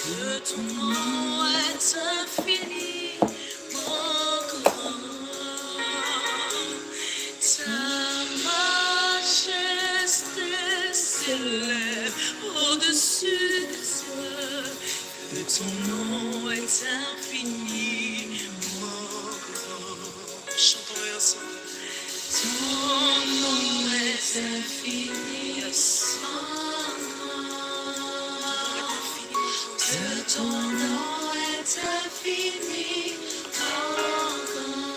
Que ton nom est infiniment grand. Ta majesté s'élève au-dessus des cieux. Que ton nom est infiniment grand. Chantons-le ensemble. Ton nom est infiniment grand. Que ton nom est infiniment grand.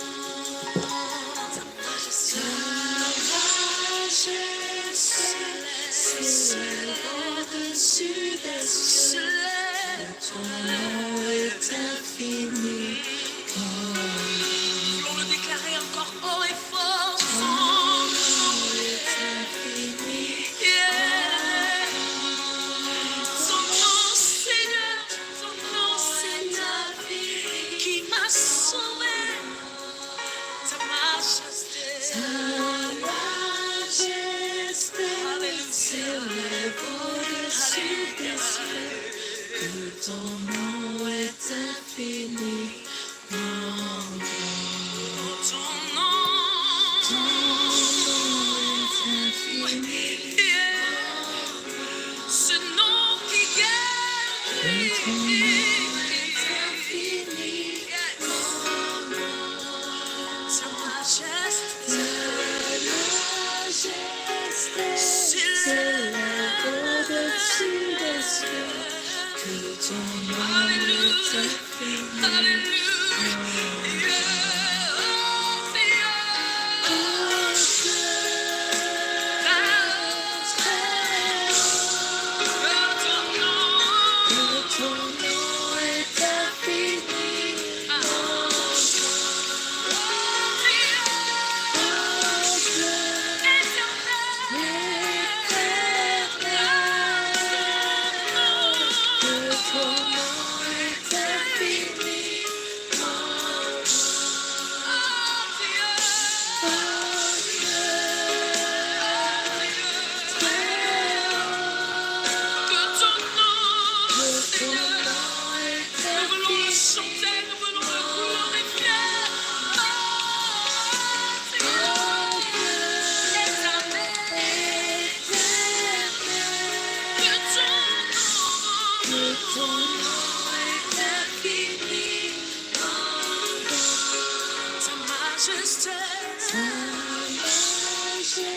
Ta majesté s'élève au-dessus des cieux. Ton nom est infini. Voulons le déclarer encore haut et fort. Son nom est infini. Yeah. Son nom, Seigneur, ton nom, Seigneur, qui m'a sauvé. Ta majesté, ta majesté s'élève au-dessus des cieux. Que ton nom est infini. Ton nom, ton nom est infini. Yeah. Ce nom qui guérit. Ton nom est infini. Ta majesté, ta majesté s'élève au-dessus des cieux. Que ton nom est infini. Alléluia. Oh, Que ton nom est infini. Que ton nom est infini. Oh Dieu, très haut. Que ton nom, Seigneur, nous voulons le chanter, nous voulons le glorifier. Oh Dieu, éternel, que ton nom, que ton nom est infini. Ta majesté, ta majesté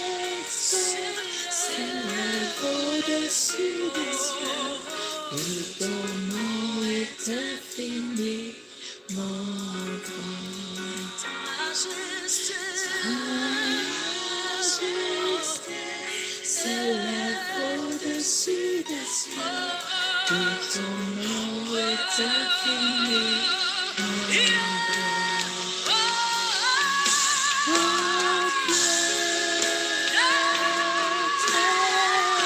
s'élève au-dessus des cieux. Que ton nom est infiniment grand. Ta majesté, ta majesté s'élève au-dessus des cieux. Que ton nom est infiniment grand. Oh Dieu, très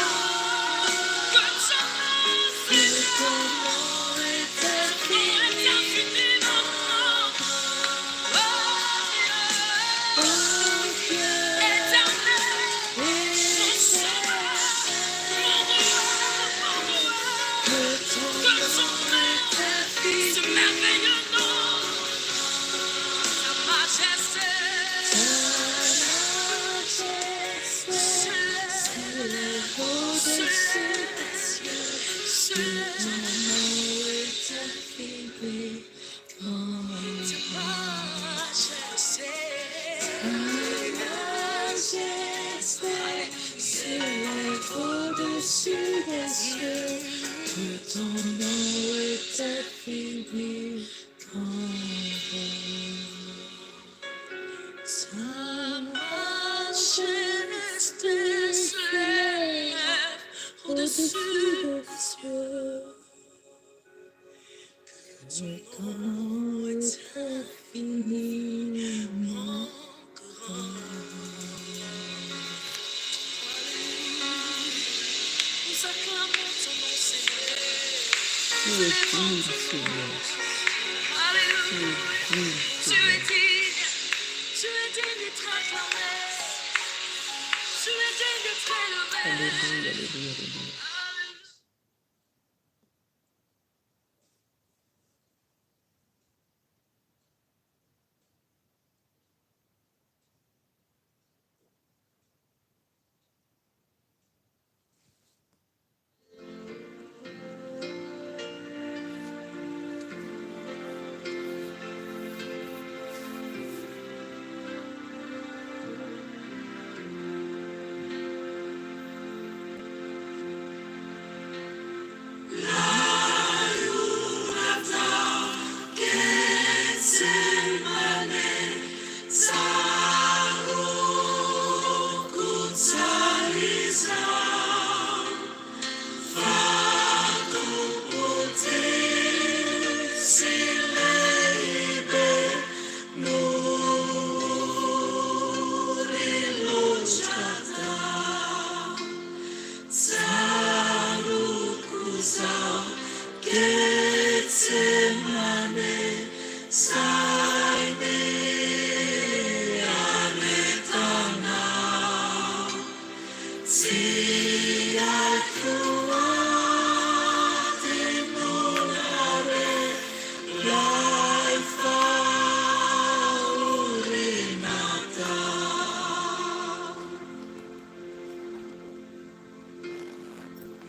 haut. Que ton nom est infiniment Oh Dieu, éternel. Que ton nom est infini. Ce merveilleux nom, ta majesté, ta majesté s'élève au-dessus des cieux. Que ton nom est infini. Ta majesté, ta majesté s'élève au-dessus des cieux. Que ton nom est infini. Ta majesté s'élève au-dessus des cieux. Que ton nom est infiniment grand. Nous acclamons ton nom, Seigneur. Tu es digne, Seigneur. Tu es Alléluia. digne, Tu es Seigneur. digne. Tu es digne d'être acclamé. Tu es digne d'être élevé. Alléluia, alléluia, alléluia.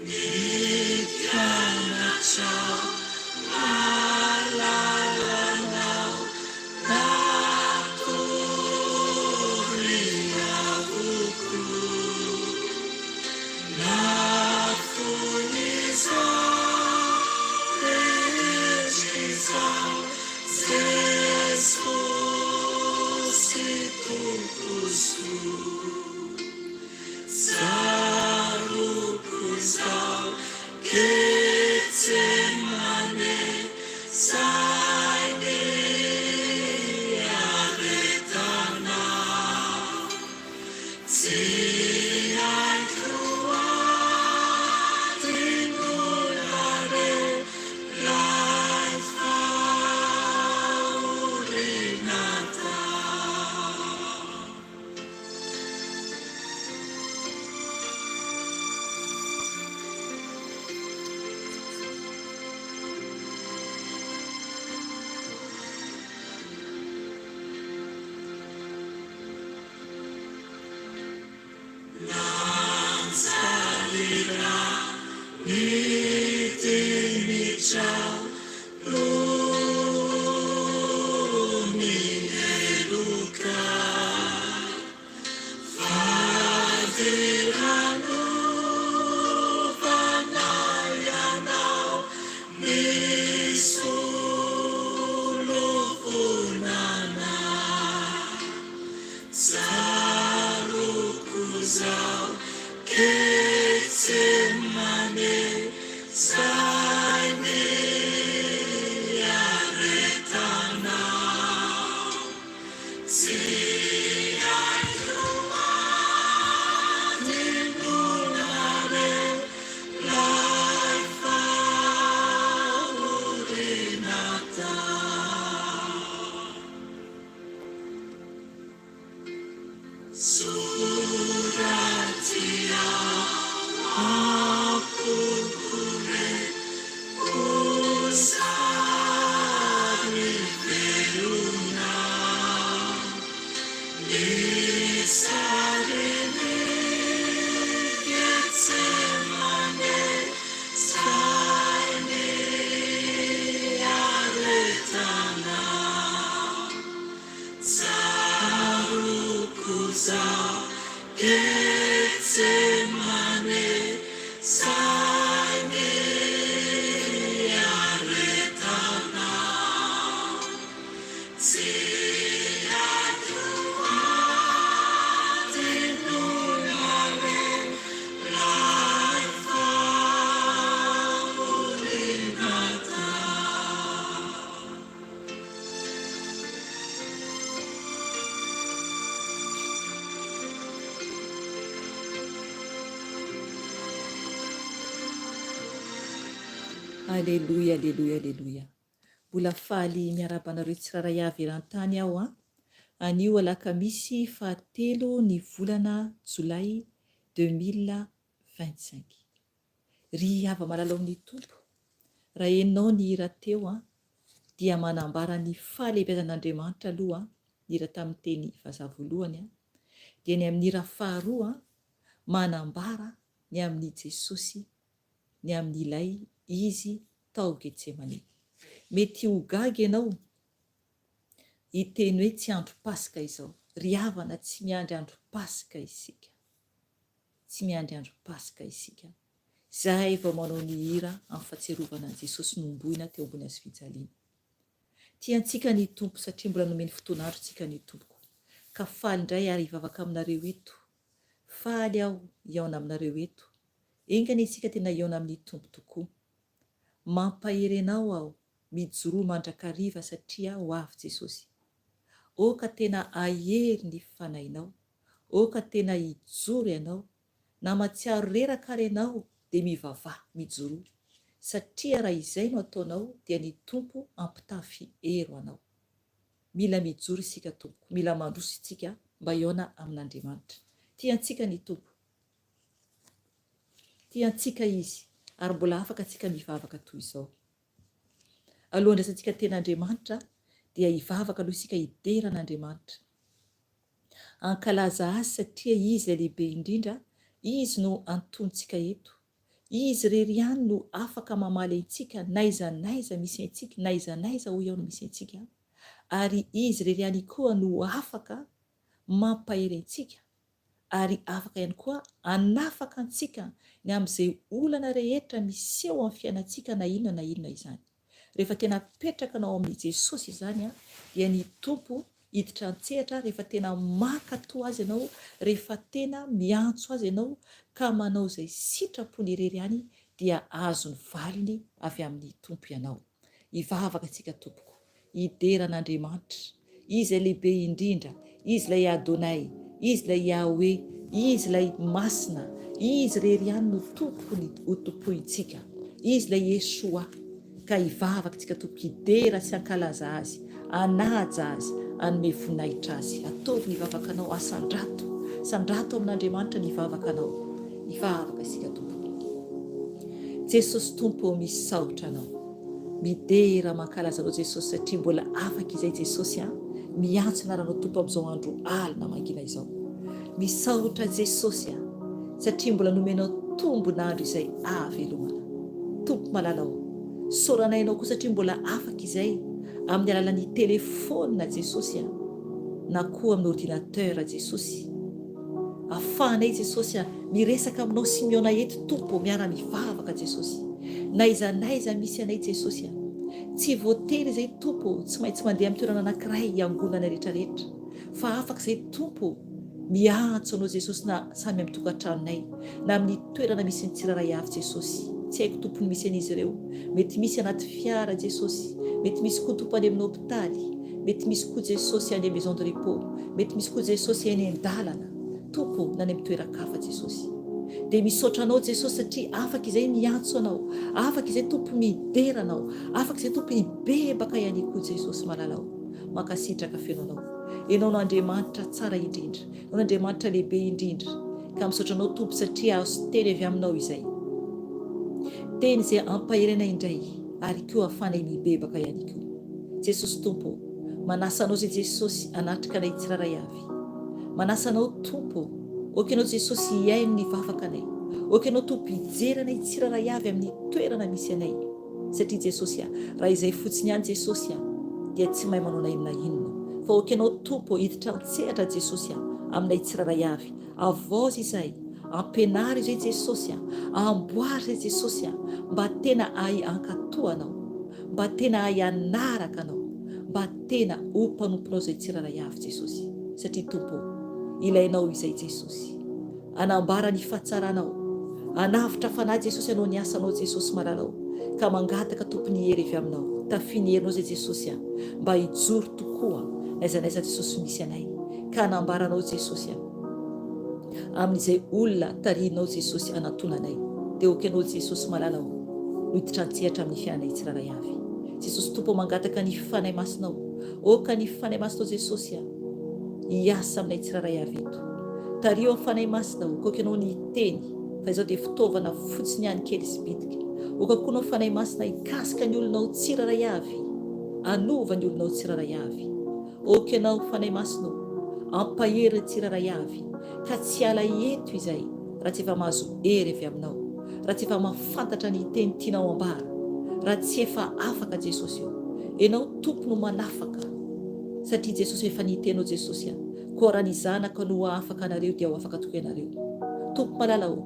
Ny mpianatrao malalanao natory avokoa. Nafoin'izao rehetra izao Jesosy Tompo soa. Tsaroako izao Getsemane Zay niaretanao Tsy haiko hadinoina re 'Lay fahoriana tao. Nanjary rà ny dinitrao noho ny heloka. Fadiranovana ianao nisolo vonana. Tsaroako izao Getsemane izay niaretanao. Tsy haiko hadinoina re 'lay fahoriana tao. Soraty ao am-poko re ho sary velona. Ny sarin'i Getsemane izay niaretanao. Tsaroako zaho Getsemane zay niaretanao. Tsy haiko hadinoina re 'lay fahoriana tao. Aleloia aleloia aleloia. Mbola faly miarahaba anareo tsirairay avy eran-tany aho an. Anio alakamisy fahatelo ny volana jolay 2025. Ry hava-malala ao amin'ny Tompo, raha henonao ny hira teo an, dia manambara ny fahalehibiazan'Andriamanitra aloha ny hira tamin'ny teny vazaha voalohany an, dia ny amin'ny hira faharoa an, manambara ny amin'i Jesosy, ny amin'ilay Izy tao Getsemane. Mety ho gaga ianao hiteny hoe tsy andro Paska izao. Ry havana, tsy miandry andro Paska isika. Tsy miandry andro Paska isika. Izay vao manao ny hira amin'ny fahatsiarovana an'i Jesosy nohomboina teo ambony hazofijaliana. Tia antsika ny Tompo satria mbola nomeny fotoan'andro tsika ny Tompoko. Ka faly indray ary hivavaka aminareo eto. Faly aho hihaona aminareo eto. Enga anie isika tena hihaona amin'ny Tompo tokoa. Mampahery anao aho, mijoroa mandrakariva satria ho avy Jesosy. Aoka tena hahery ny fanahinao. Aoka tena hijoro ianao. Na matsiaro reraka ary ianao dia mivavaha, mijoroa. Satria raha izay no ataonao dia ny Tompo hampitafy hery ho anao. Mila mijoro isika tompoko, mila mandroso isika mba hihaona amin'Andriamanitra. Tia antsika ny Tompo. Tia antsika Izy ary mbola afaka antsika mivavaka toy izao. Alohan'ny handraisantsika tena Andriamanitra dia hivavaka aloha isika hidera an'Andriamanitra. Hankalaza Azy satria Izy ilay lehibe indrindra, Izy no antontsika eto. Izy irery ihany no afaka mamaly antsika n'aiza n'aiza misy antsika, n'aiza n'aiza hoy aho no misy antsika, ary Izy irery ihany koa no afaka mampahery antsika ary afaka ihany koa hanafaka antsika ny amin'izay olana rehetra miseho amin'ny fiainantsika na inona na inona izany. Rehefa tena apetraka anao amin'i Jesosy izany dia ny Tompo hiditra an-tsehatra rehefa tena mankatò Azy ianao, rehefa tena miantso Azy ianao ka manao izay sitrapony irery ihany dia ahazo ny valiny avy amin'ny Tompo ianao. Hivavaka isika tompoko, hidera an'Andriamanitra, Izy ilay lehibe indrindra, Izy ilay Adonai, Izy ilay Yahweh, Izy ilay Masina, Izy irery ihany no tompony ho tompointsika, Izy ilay Yeshua, ka hivavaka isika tompoko hidera sy hankalaza Azy, hanaja Azy, hanome voninahitra Azy. Ataovy ny vavakanao, asandrato, sandrato amin'Andriamanitra ny vavakanao. Hivavaka isika tompoko. Jesosy Tompo ô misaotra Anao. Midera mankalaza Anao Jesosy satria mbola afaka izay Jesosy a miantso anaranao Tompo amizao andro alina mangina izao. Misaotra Jesosy a satria mbola nomenao tombon'andro izay ahavelomana. Tompo malala ô soranay Anao koa satria mbola afaka izay amin'ny alalan'ny telephone Jesosy a na koa amin'ny ordinateur Jesosy. Afahanay Jesosy a miresaka aminao sy mihaona eto Tompo ô miara mivavaka Jesosy n'aiza n'aiza misy anay Jesosy a tsy voatery izay Tompo ô tsy maintsy mandeha amin'ny toerana anankiray hiangonana rehetra rehetra fa afaka izay Tompo ô miantso anao Jesosy na samy amin'ny tokantranonay na amin'ny toerana misy ny tsirairay avy Jesosy tsy haiko Tompo ny misy an'izy ireo mety misy anaty fiara Jesosy mety misy koa Tompo any amin'ny hopitaly mety misy koa Jesosy any maison de repos Mety misy koa Jesosy eny an-dalana Tompo na any amin'ny toeran-kafa Jesosy. Dia misaotra Anao Jesosy satria afaka izay miantso Anao, afaka izay Tompo midera Anao, afaka izay Tompo hibebaka ihany koa Jesosy malala o. Mankasitraka feno Anao. Ianao no Andriamanitra tsara indrindra, Ianao no Andriamanitra lehibe indrindra. Ka misaotra Anao Tompo satria azo teny avy Aminao izay. Teny izay ampahery anay indray ary koa ahafahanay mibebaka ihany koa. Jesosy Tompo o. Manasa anao zay Jesosy hanatrika anay tsirairay avy. Manasa anao Tompo ô. Ok ianao Jesosy hihaino ny vavaka anay. Ok ianao Tompo hijery anay tsirairay avy amin'ny toerana misy anay. Satria Jesosy a, raha izay fotsiny ihany Jesosy a, dia tsy mahay manao na inona inona. Fa ok ianao Tompo hiditra an-tsehatra Jesosy a, aminay tsirairay avy. Avaozy izay, ampianaro izay Jesosy a, amboary izay Jesosy a, mba tena ahy hankatò Anao. Mba tena ahy hanaraka Anao, mba tena ho mpanomponao izay tsirairay avy Jesosy, satria Tompo ô, ilainao izay Jesosy. Hanambara ny fahatsaranao, hanavotra fanahy Jesosy hanao ny asanao Jesosy malala ô, ka mangataka Tompo ny hery avy Aminao, tafio ny herinao izay Jesosy a, mba hijoro tokoa n'aiza n'aiza Jesosy misy anay, ka hanambara Anao Jesosy a. Amin'izay olona tarihinao Jesosy hanatona anay dia ok anao Jesosy malala o no hiditra an-tsehatra amin'ny fiainanay tsirairay avy Jesosy Tompo mangataka ny Fanahy Masinao ok ny Fanahy Masinao Jesosy a hiasa aminay tsirairay avy eto tariho amin'ny Fanahy Masina o ok anao ny hiteny fa izao dia fitaovana fotsiny ihany kely sy bitika ok koa anao Fanahy Masina hikasika ny olonao tsirairay avy hanova ny olonao tsirairay avy Ok ianao Fanahy Masina ô, ampahery ny tsirairay avy ka tsy hiala eto izay raha tsy efa mahazo hery avy aminao, raha tsy efa mahafantatra ny teny tianao ambara, raha tsy efa afaka Jesosy ô. Ianao Tompo no manafaka satria Jesosy efa nitenao Jesosy a, koa raha ny Zanaka no hahafaka anareo dia ho afaka tokoa ianareo. Tompo malala ô,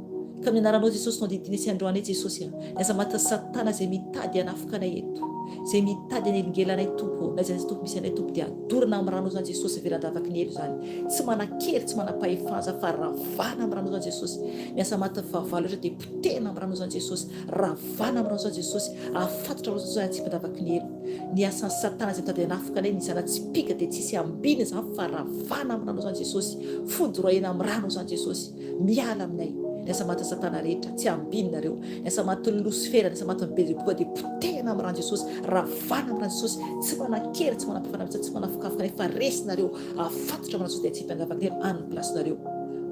ka amin'ny anaranao Jesosy no andidianay sy androanay Jesosy a, ny aza matin'ny satana izay mitady hanafika anay eto, izay mitady hanelingelina anay Tompo ô, na aiza na aiza Tompo misy anay Tompo dia adorana amin'ny ranao izany Jesosy avelan-davaky ny helo izany, tsy manan-kery tsy manam-pahefana izany fa ravana amin'ny ranao izany Jesosy, ny asa matin'ny fahavalo rehetra dia potehina amin'ny ranao izany Jesosy, ravana amin'ny ranao izany Jesosy, afatotra amin'ny ranao izany atsipin-davaky ny helo, ny asan'ny satana izay mitady hanafika anay, ny zana-tsipìka dia tsisy ambiny izany fa ravana amin'ny ranao izany Jesosy, fodoroahina amin'ny ranao izany Jesosy. Miala aminay ny asa matin'i satana rehetra, tsy ambinina reo, ny asa matin'i losifera, ny asa matin'i belzeboka dia potehina amin'ny ran'i Jesosy, ravana amin'ny ran'i Jesosy, tsy manan-kery, tsy manam-pahefana mihitsy, tsy manafokafoka nefa resy nareo, afatotra amin'ny ran'i Jesosy dia atsipy an-davakinareo any ny place nareo,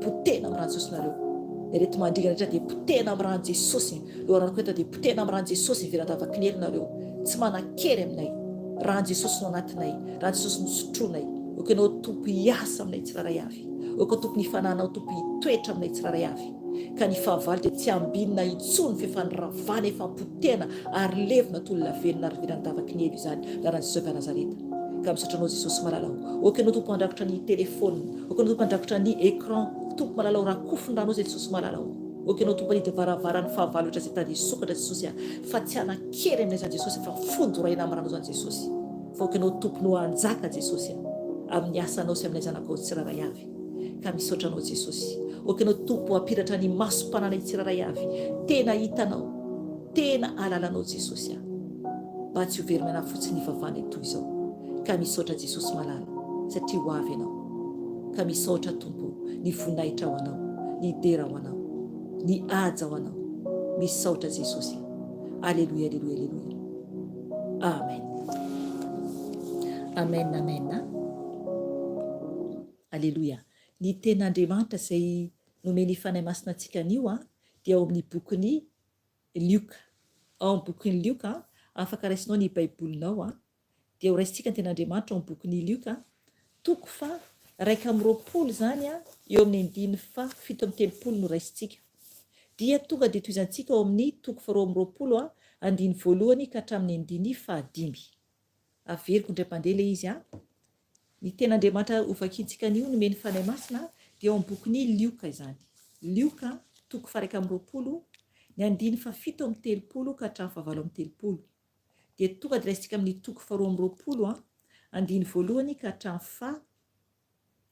potehina amin'ny ran'i Jesosy nareo, ny areti-mandringana rehetra dia potehina amin'ny ran'i Jesosy, loharanoko rehetra dia potehina amin'ny ran'i Jesosy, ivelan-davakinelo nareo, tsy manan-kery aminay, ran'i Jesosy no anatinay, ran'i Jesosy no sotroinay, ok ianao Tompo hiasa aminay tsirairay avy. Aoka Tompo ny Fanahinao Tompo hitoetra aminay tsirairay avy. Ka ny fahavalo dia tsy ambinina intsony f'efa niravana, efa potehana ary levona toy ny lavenona ary viran-davaky ny helo izany, lalan'i Jesosy avy any Nazareta. Ka misaotra Anao Jesosy malala o. Ok Anao Tompo handrakotra ny telephone, ok Anao Tompo handrakotra ny écran, Tompo malala o rakofy ny ranao Jesosy malala o. Ok Anao Tompo hanidy varavaran'ny fahavalo rehetra izay tady hisokatra Jesosy a, fa tsy hanan-kery aminay izany Jesosy fa fondorahina amin'ny ranao izany Jesosy. Fa ok Anao Tompo no hanjaka Jesosy a, amin'ny asanao sy aminay zanakao tsirairay avy. Ka misaotra Anao Jesosy. Ok Anao Tompo hampiratra ny masom-pananay tsirairay avy. Tena hitanao, tena alalanao Jesosy a. Mba tsy ho very maina fotsiny ny vavanay toy izao. Ka misaotra Jesosy malala satria ho avy Ianao. Ka misaotra Tompo ny voninahitra ho Anao, ny dera ho Anao, ny haja ho Anao. Misaotra Jesosy a. Aleloia aleloia aleloia. Amen. Amen amen a. Aleloia. Ny tenin'Andriamanitra izay nomen'ny Fanahy Masina antsika anio dia ao amin'ny bokin'i Lioka. Ao amin'ny bokin'i Lioka, afaka raisinao ny Baibolinao, dia ho raisintsika ny tenin'Andriamanitra ao amin'ny bokin'i Lioka, toko faha 21 izany, eo amin'ny andininy faha 37 no raisintsika. Dia tonga dia tohizantsika ao amin'ny toko faha 22, andininy voalohany ka hatramin'ny andininy fahadimy. Averiko indray mpandeha ilay izy an. Ny tenin'Andriamanitra hovakintsika anio nomen'ny Fanahy Masina dia ao amin'ny bokin'i Lioka izany. Lioka, toko faha-21, ny andininy faha-37 ka hatramin'ny faha-38. Dia tonga dia raisintsika amin'ny toko faha-22 an, andininy voalohany ka hatramin'ny faha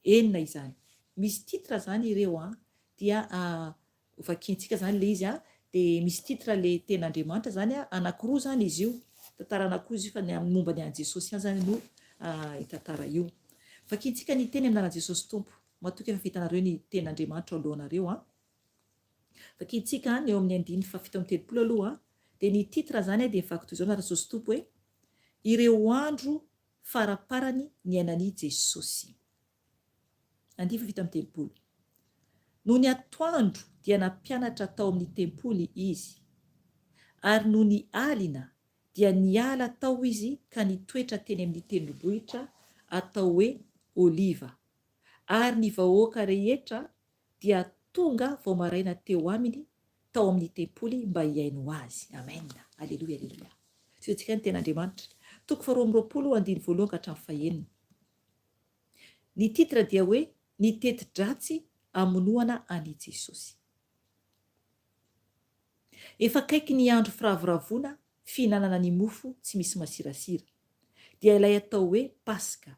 enina izany. Misy titre izany ireo an, dia Vakintsika zany le izy a, de misy titre le tenin'Andriamanitra zany a, anakiroa zany izy io, tantara anakiroa izy io fa ny amin'ny momba ny an'i Jesosy ihany zany no hitantara io. Vakintsika ny teny amin'ny anaran'i Jesosy Tompo. Matoky efa vitanareo ny tenin'Andriamanitra ao alohanareo a. Vakintsika ny eo amin'ny andininy faha-37 aloha, dia ny titre zany dia mivaky toy izao anaran'i Jesosy Tompo hoe, Ireo andro faraparany niainan'i Jesosy. Andivo 37. Nony atoandro dia nampianatra tao amin'ny tempoly Izy. Ary nony alina dia niala tao Izy ka nitoetra teny amin'ny tendrombohitra atao hoe Oliva. Ary ny vahoaka rehetra dia tonga vao maraina teo aminy tao amin'ny tempoly mba hihaino Azy. Amen. Aleloia, aleloia. Tohizintsika ny tenin'Andriamanitra. Toko faharoa amby roapolo, andininy voalohany ka hatramin'ny fahenina. Ny titre dia hoe Ny teti-dratsy hamonoana an'i Jesosy. Efa akaiky ny andro firavoravoana fihinanana ny mofo tsy misy masirasira, dia ilay atao hoe Paska.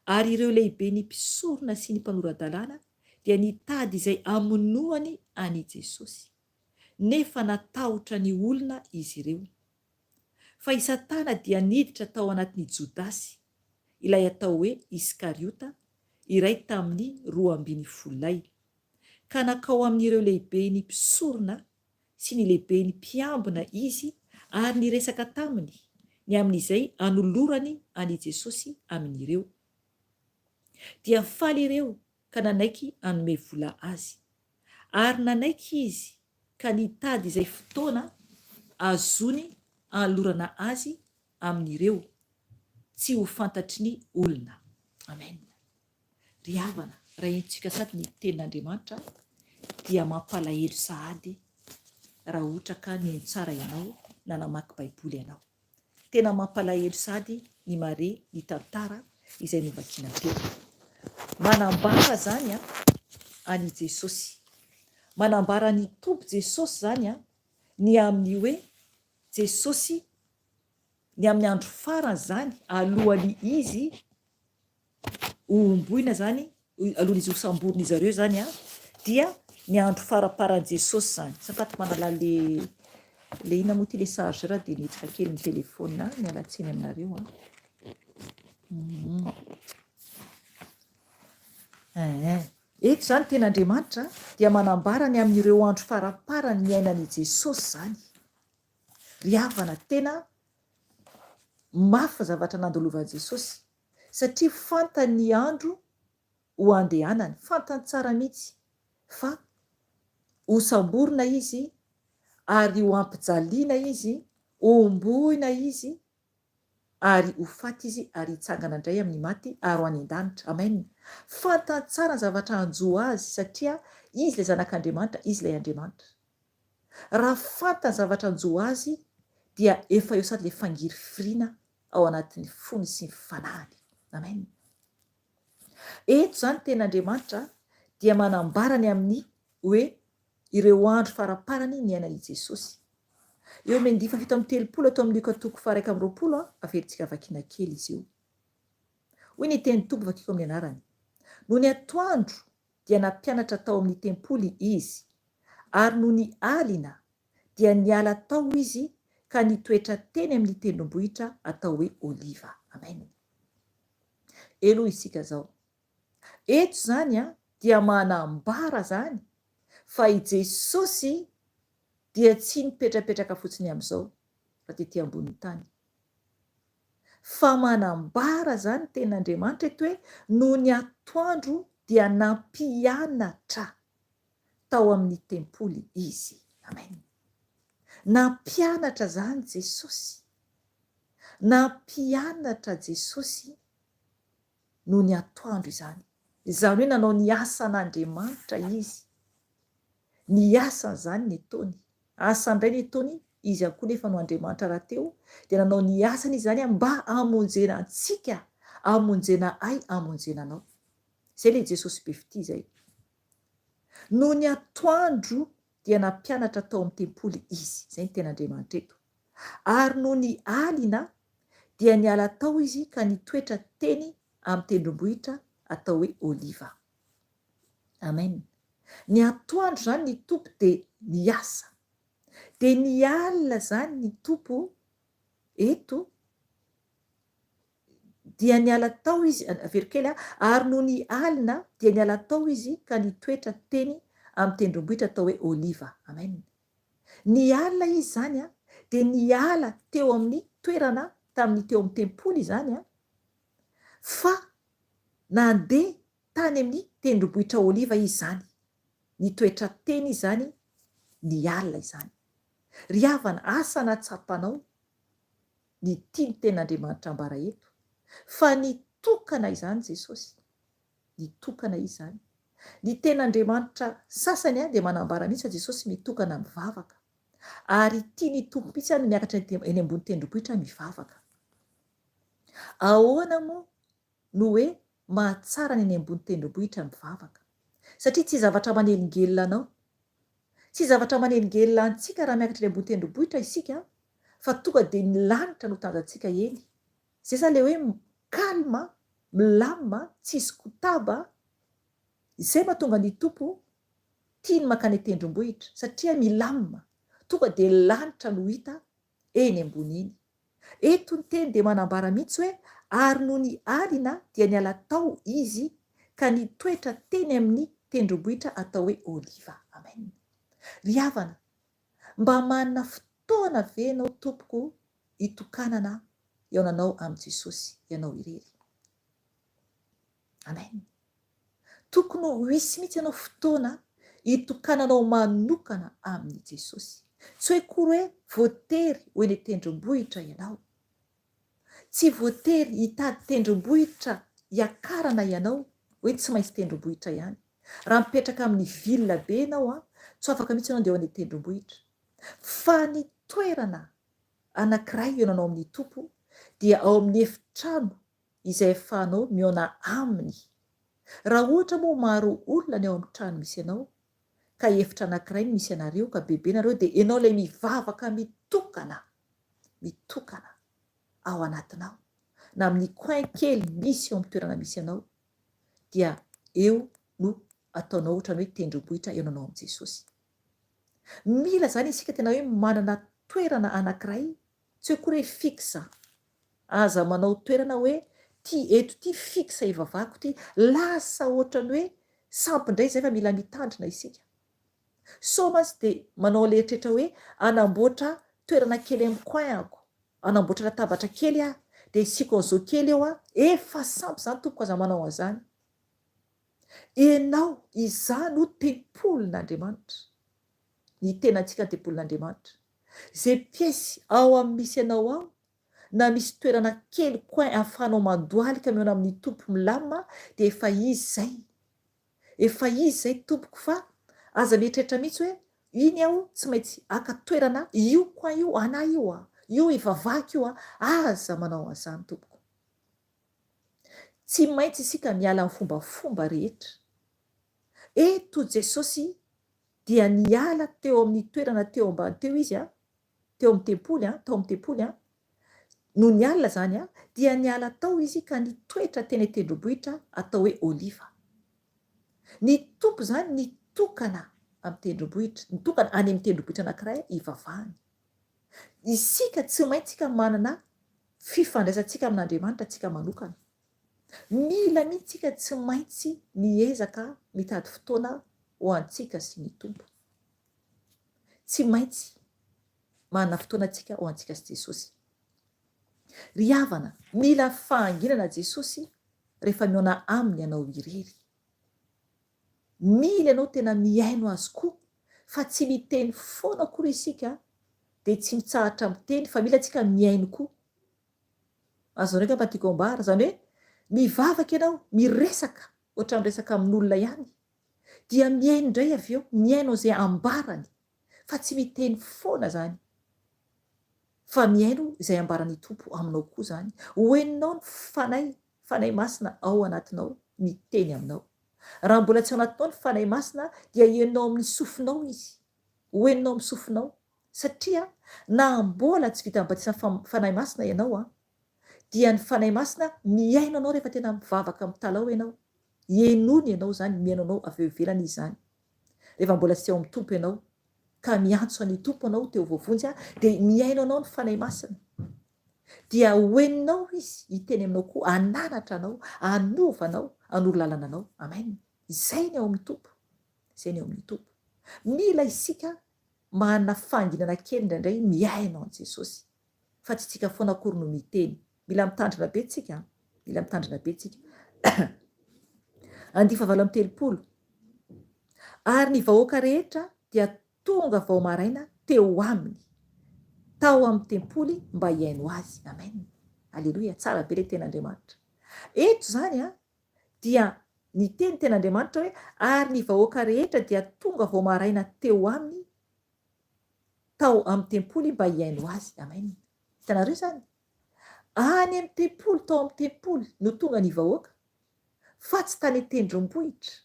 Ary ireo lehiben'ny mpisorona sy ny mpanora-dalàna dia nitady izay hamonoany an'i Jesosy, nefa natahotra ny olona izy ireo. Fa i Satana dia niditra tao anatin'i Jodasy, ilay atao hoe Iskariota, iray tamin'ny roambinifololahy, ka nankao amin'ireo lehiben'ny mpisorona sy ny lehiben'ny mpiambina izy ary niresaka taminy ny amin'izay hanolorany an'i Jesosy amin'ireo. Dia faly ireo ka nanaiky hanome vola azy. Ary nanaiky izy ka nitady izay fotoana azony hanolorana azy amin'ireo tsy ho fantatry ny olona. Amen. Ry havana, raha henontsika sady ny tenin'Andriamanitra dia mampalahelo sahady raha ohatra ka nihaino tsara ianao na namaky Baiboly ianao. Tena mampalahelo sady ny mare ny tantara izay novakiana teo. Manambara izany an an'i Jesosy. Manambara ny Tompo Jesosy izany an ny amin'ny hoe Jesosy ny amin'ny andro farany izany alohan'ny Izy ho homboina izany, alohan'izy ho samborin'izy ireo izany an, dia ny andro faraparan'i Jesosy izany. Azafady manala le le inona moa ity le chargeur dia nihetsika kely ny téléphone, miala tsiny aminareo an. Eeh. Eto izany tena Andriamanitra dia manambara ny amin'ireo andro faraparany niainan'i Jesosy izany. Ry havana, tena mafy ny zavatra nandalovan'i Jesosy, satria fantany ny andro ho andehanany, fantany tsara mihitsy fa hosamborina izy ary ho ampijaliana izy, hohomboina izy ary ho faty izy ary hitsangana indray amin'ny maty ary ho any an-danitra. Amen. Fantany tsara ny zavatra hanjo azy satria Izy ilay Zanak'Andriamanitra, Izy ilay Andriamanitra. Raha fantany zavatra hanjo azy dia efa eo sady ilay fangirifiriana ao anatin'ny fony sy ny fanahiny. Amen. Eto izany tenin'Andriamanitra dia manambara ny amin'ny hoe ireo andro faraparany niainan'i Jesosy. Eo amin'ny andiany faha 37 ato amin'ny Lioka toko faha 21, averintsika vakiana kely izy io. Hoy ny tenin'ny Tompo vakiko amin'ny anarany, Nony atoandro dia nampianatra tao amin'ny tempoly Izy, ary nony alina dia niala tao Izy ka nitoetra teny amin'ny tendrombohitra atao hoe Oliva. Amen. Elo isika izao. Eto izany dia manambara izany fa i Jesosy dia tsy nipetrapetraka fotsiny amin'izao fa tety ambonin'ny tany. Fa manambara izany ny tenin'Andriamanitra eto hoe nony atoandro dia nampianatra tao amin'ny tempoly Izy. Amen. Nampianatra izany Jesosy. Nampianatra Jesosy nony atoandro izany. Izany hoe nanao ny asan'Andriamanitra Izy. Ny asany izany ny ataony. Asa indray ny ataony, Izy ihany koa nefa no Andriamanitra rahateo, dia nanao ny asany Izy izany mba hamonjena antsika, hamonjena ahy, hamonjena anao. Izay ilay Jesosy be fitia izay. Nony atoandro dia nampianatra tao amin'ny tempoly Izy. Izay ny tenin'Andriamanitra eto. Ary nony alina dia niala tao Izy ka nitoetra teny amin'ny tendrombohitra atao hoe Oliva. Amen. Ny atoandro izany ny Tompo dia niasa. Dia ny alina izany ny Tompo eto dia niala tao izy, averiko kely a, ary nony alina dia niala tao izy ka nitoetra teny amin'ny tendrombohitra atao hoe Oliva. Amen. Ny alina izy izany a, dia niala teo amin'ny toerana tamin'ny teo amin'ny tempoly izany a, fa nandeha Tany amin'ny tendrombohitra Oliva izy izany, nitoetra teny izy izany, ny alina izany. Ry havana, asa na tsapanao ny tian'ny Tenin'Andriamanitra ambara eto, fa nitokana izany Jesosy, nitokana Izy izany. Ny Tenin'Andriamanitra sasany dia manambara mihitsy fa Jesosy mitokana mivavaka. Ary tian'ny Tompo mihitsy ny miakatra eny ambony tendrombohitra mivavaka. Ahoana moa no hoe mahatsara ny eny ambony tendrombohitra mivavaka. Satria tsy zavatra manelingelina anao. Tsy zavatra manelingelina antsika raha miakatra eny ambony tendrombohitra isika fa tonga dia ny lanitra no tanjantsika eny. Izay izany ilay hoe calme, milamina, tsisy kotaba. Izay mahatonga ny Tompo tiany mankany an-tendrombohitra satria milamina. Tonga dia lanitra no hita eny ambony eny. Eto ny teny dia manambara mihitsy hoe ary nony alina dia niala tao izy ka nitoetra teny amin'ny tendrombohitra atao hoe Oliva. Amen. Ry havana, mba manana fotoana ve ianao tompoko hitokanana hihaonanao amin'i Jesosy ianao irery? Amen. Tokony ho hisy mihitsy ianao fotoana hitokananao manokana amin'i Jesosy. Tsy hoe akory hoe voatery ho eny an-tendrombohitra ianao. Tsy voatery hitady tendrombohitra hiakarana ianao, hoe tsy maintsy tendrombohitra ihany. Raha mipetraka amin'ny ville be ianao an, tsy ho afaka mihitsy ianao handeha ho any an-tendrombohitra. Fa ny toerana anankiray hihaonanao amin'ny Tompo dia ao amin'ny efitrano izay afahanao mihaona aminy. Raha ohatra moa maro olona ny ao amin'ny trano misy anao, ka efitra anankiray no misy anareo ka bebe nareo dia ianao ilay mivavaka mitokana, mitokana ao anatinao, na amin'ny coin kely misy eo amin'ny toerana misy anao, dia eo no ataonao ohatran'ny hoe tendrombohitra hihaonanao amin'i Jesosy. Mila izany isika tena hoe manana toerana anankiray, tsy hoe akory hoe fixe, Aza manao toerana hoe ty eto ty fixe ivavahako ty, lasa ohatrany hoe sampy indray izay fa mila mitandrina isika. Sao mantsy dia manao le eritreritra hoe hanamboatra toerana kely am coin ako, hanamboatra latabatra kely aho dia asiako an'izao kely eo aho, efa sampy izany tompoko aza manao an'izany. Ianao, izaho no tempolin'Andriamanitra. Ny tenantsika ny tempolin'Andriamanitra. Izay pièce ao amin'ny misy anao ao na misy toerana kely coin ahafahanao mandohalika mihaona amin'ny Tompo milamina dia efa Izy izay. Efa Izy izay tompoko fa Aza mieritreritra mihitsy hoe iny aho tsy maintsy haka toerana io coin io anah io a, io hivavahako io a, aza manao an'izany tompoko. Tsy maintsy isika miala amin'ny fombafomba rehetra. Eto Jesosy dia niala teo amin'ny toerana teo ambany teo Izy a, teo amin'ny tempoly a, tao amin'ny tempoly a, nony alina izany a, dia niala tao Izy ka nitoetra teny an-tendrombohitra atao hoe Oliva. Ny Tompo izany nitokana amin'ny tendrombohitra, nitokana any amin'ny tendrombohitra anankiray hivavahany. Isika tsy maintsy ka manana fifandraisantsika amin'Andriamanitra tsika manokana. Mila mihitsy tsika tsy maintsy miezaka mitady fotoana ho antsika sy ny Tompo. Tsy maintsy manana fotoana tsika ho antsika sy Jesosy. Ry havana, mila fahanginana Jesosy rehefa mihaona Aminy ianao irery. Mila ianao tena mihaino Azy koa fa tsy miteny foana akory isika dia tsy mitsahatra miteny fa mila tsika mihaino koa. Azonareo angamba ny tiako ambara, izany hoe mivavaka ianao, miresaka ohatran'ny miresaka amin'olona ihany dia mihaino indray avy eo, mihaino an'izay ambarany fa tsy miteny foana izany fa mihaino izay ambaran'ny Tompo aminao koa izany. Ho henonao ny Fanahy, Fanahy Masina ao anatinao miteny aminao. Raha mbola tsy ao anatinao ny Fanahy Masina dia henonao amin'ny sofinao Izy. Ho henonao amin'ny sofinao. Satria na mbola tsy vita batisan'ny Fanahy Masina ianao an, dia ny Fanahy Masina mihaino anao rehefa tena mivavaka mitalaho ianao. Henony ianao izany, mihaino anao avy eo ivelany Izy izany. Rehefa mbola tsy ao amin'ny Tompo ianao, ka miantso an'i Tompo anao te ho voavonjy dia mihaino anao ny Fanahy Masina. Dia ho henonao Izy hiteny aminao koa, hananatra anao, hanova anao, hanoro lalana anao. Amen. Izay ny ao amin'ny Tompo. Izay ny ao amin'ny Tompo. Mila isika manana fahanginana kely indraindray mihaino an'i Jesosy. Fa tsy tsika foana akory no miteny. Mila mitandrina be tsika an. Mila mitandrina be tsika. Andihy fahavalo amby 30. Ary ny vahoaka rehetra dia tonga vao maraina teo aminy, tao amin'ny tempoly mba hihaino azy. Amen. Aleloia. Tsara be ilay tenin'Andriamanitra. Eto izany an, dia niteny tenin'Andriamanitra hoe, ary ny vahoaka rehetra dia tonga vao maraina teo aminy tao amin'ny tempoly mba hihaino azy. Amen. Hitanareo izany? Any amin'ny tempoly, tao amin'ny tempoly no tonga ny vahoaka, fa tsy tany an-tendrombohitra.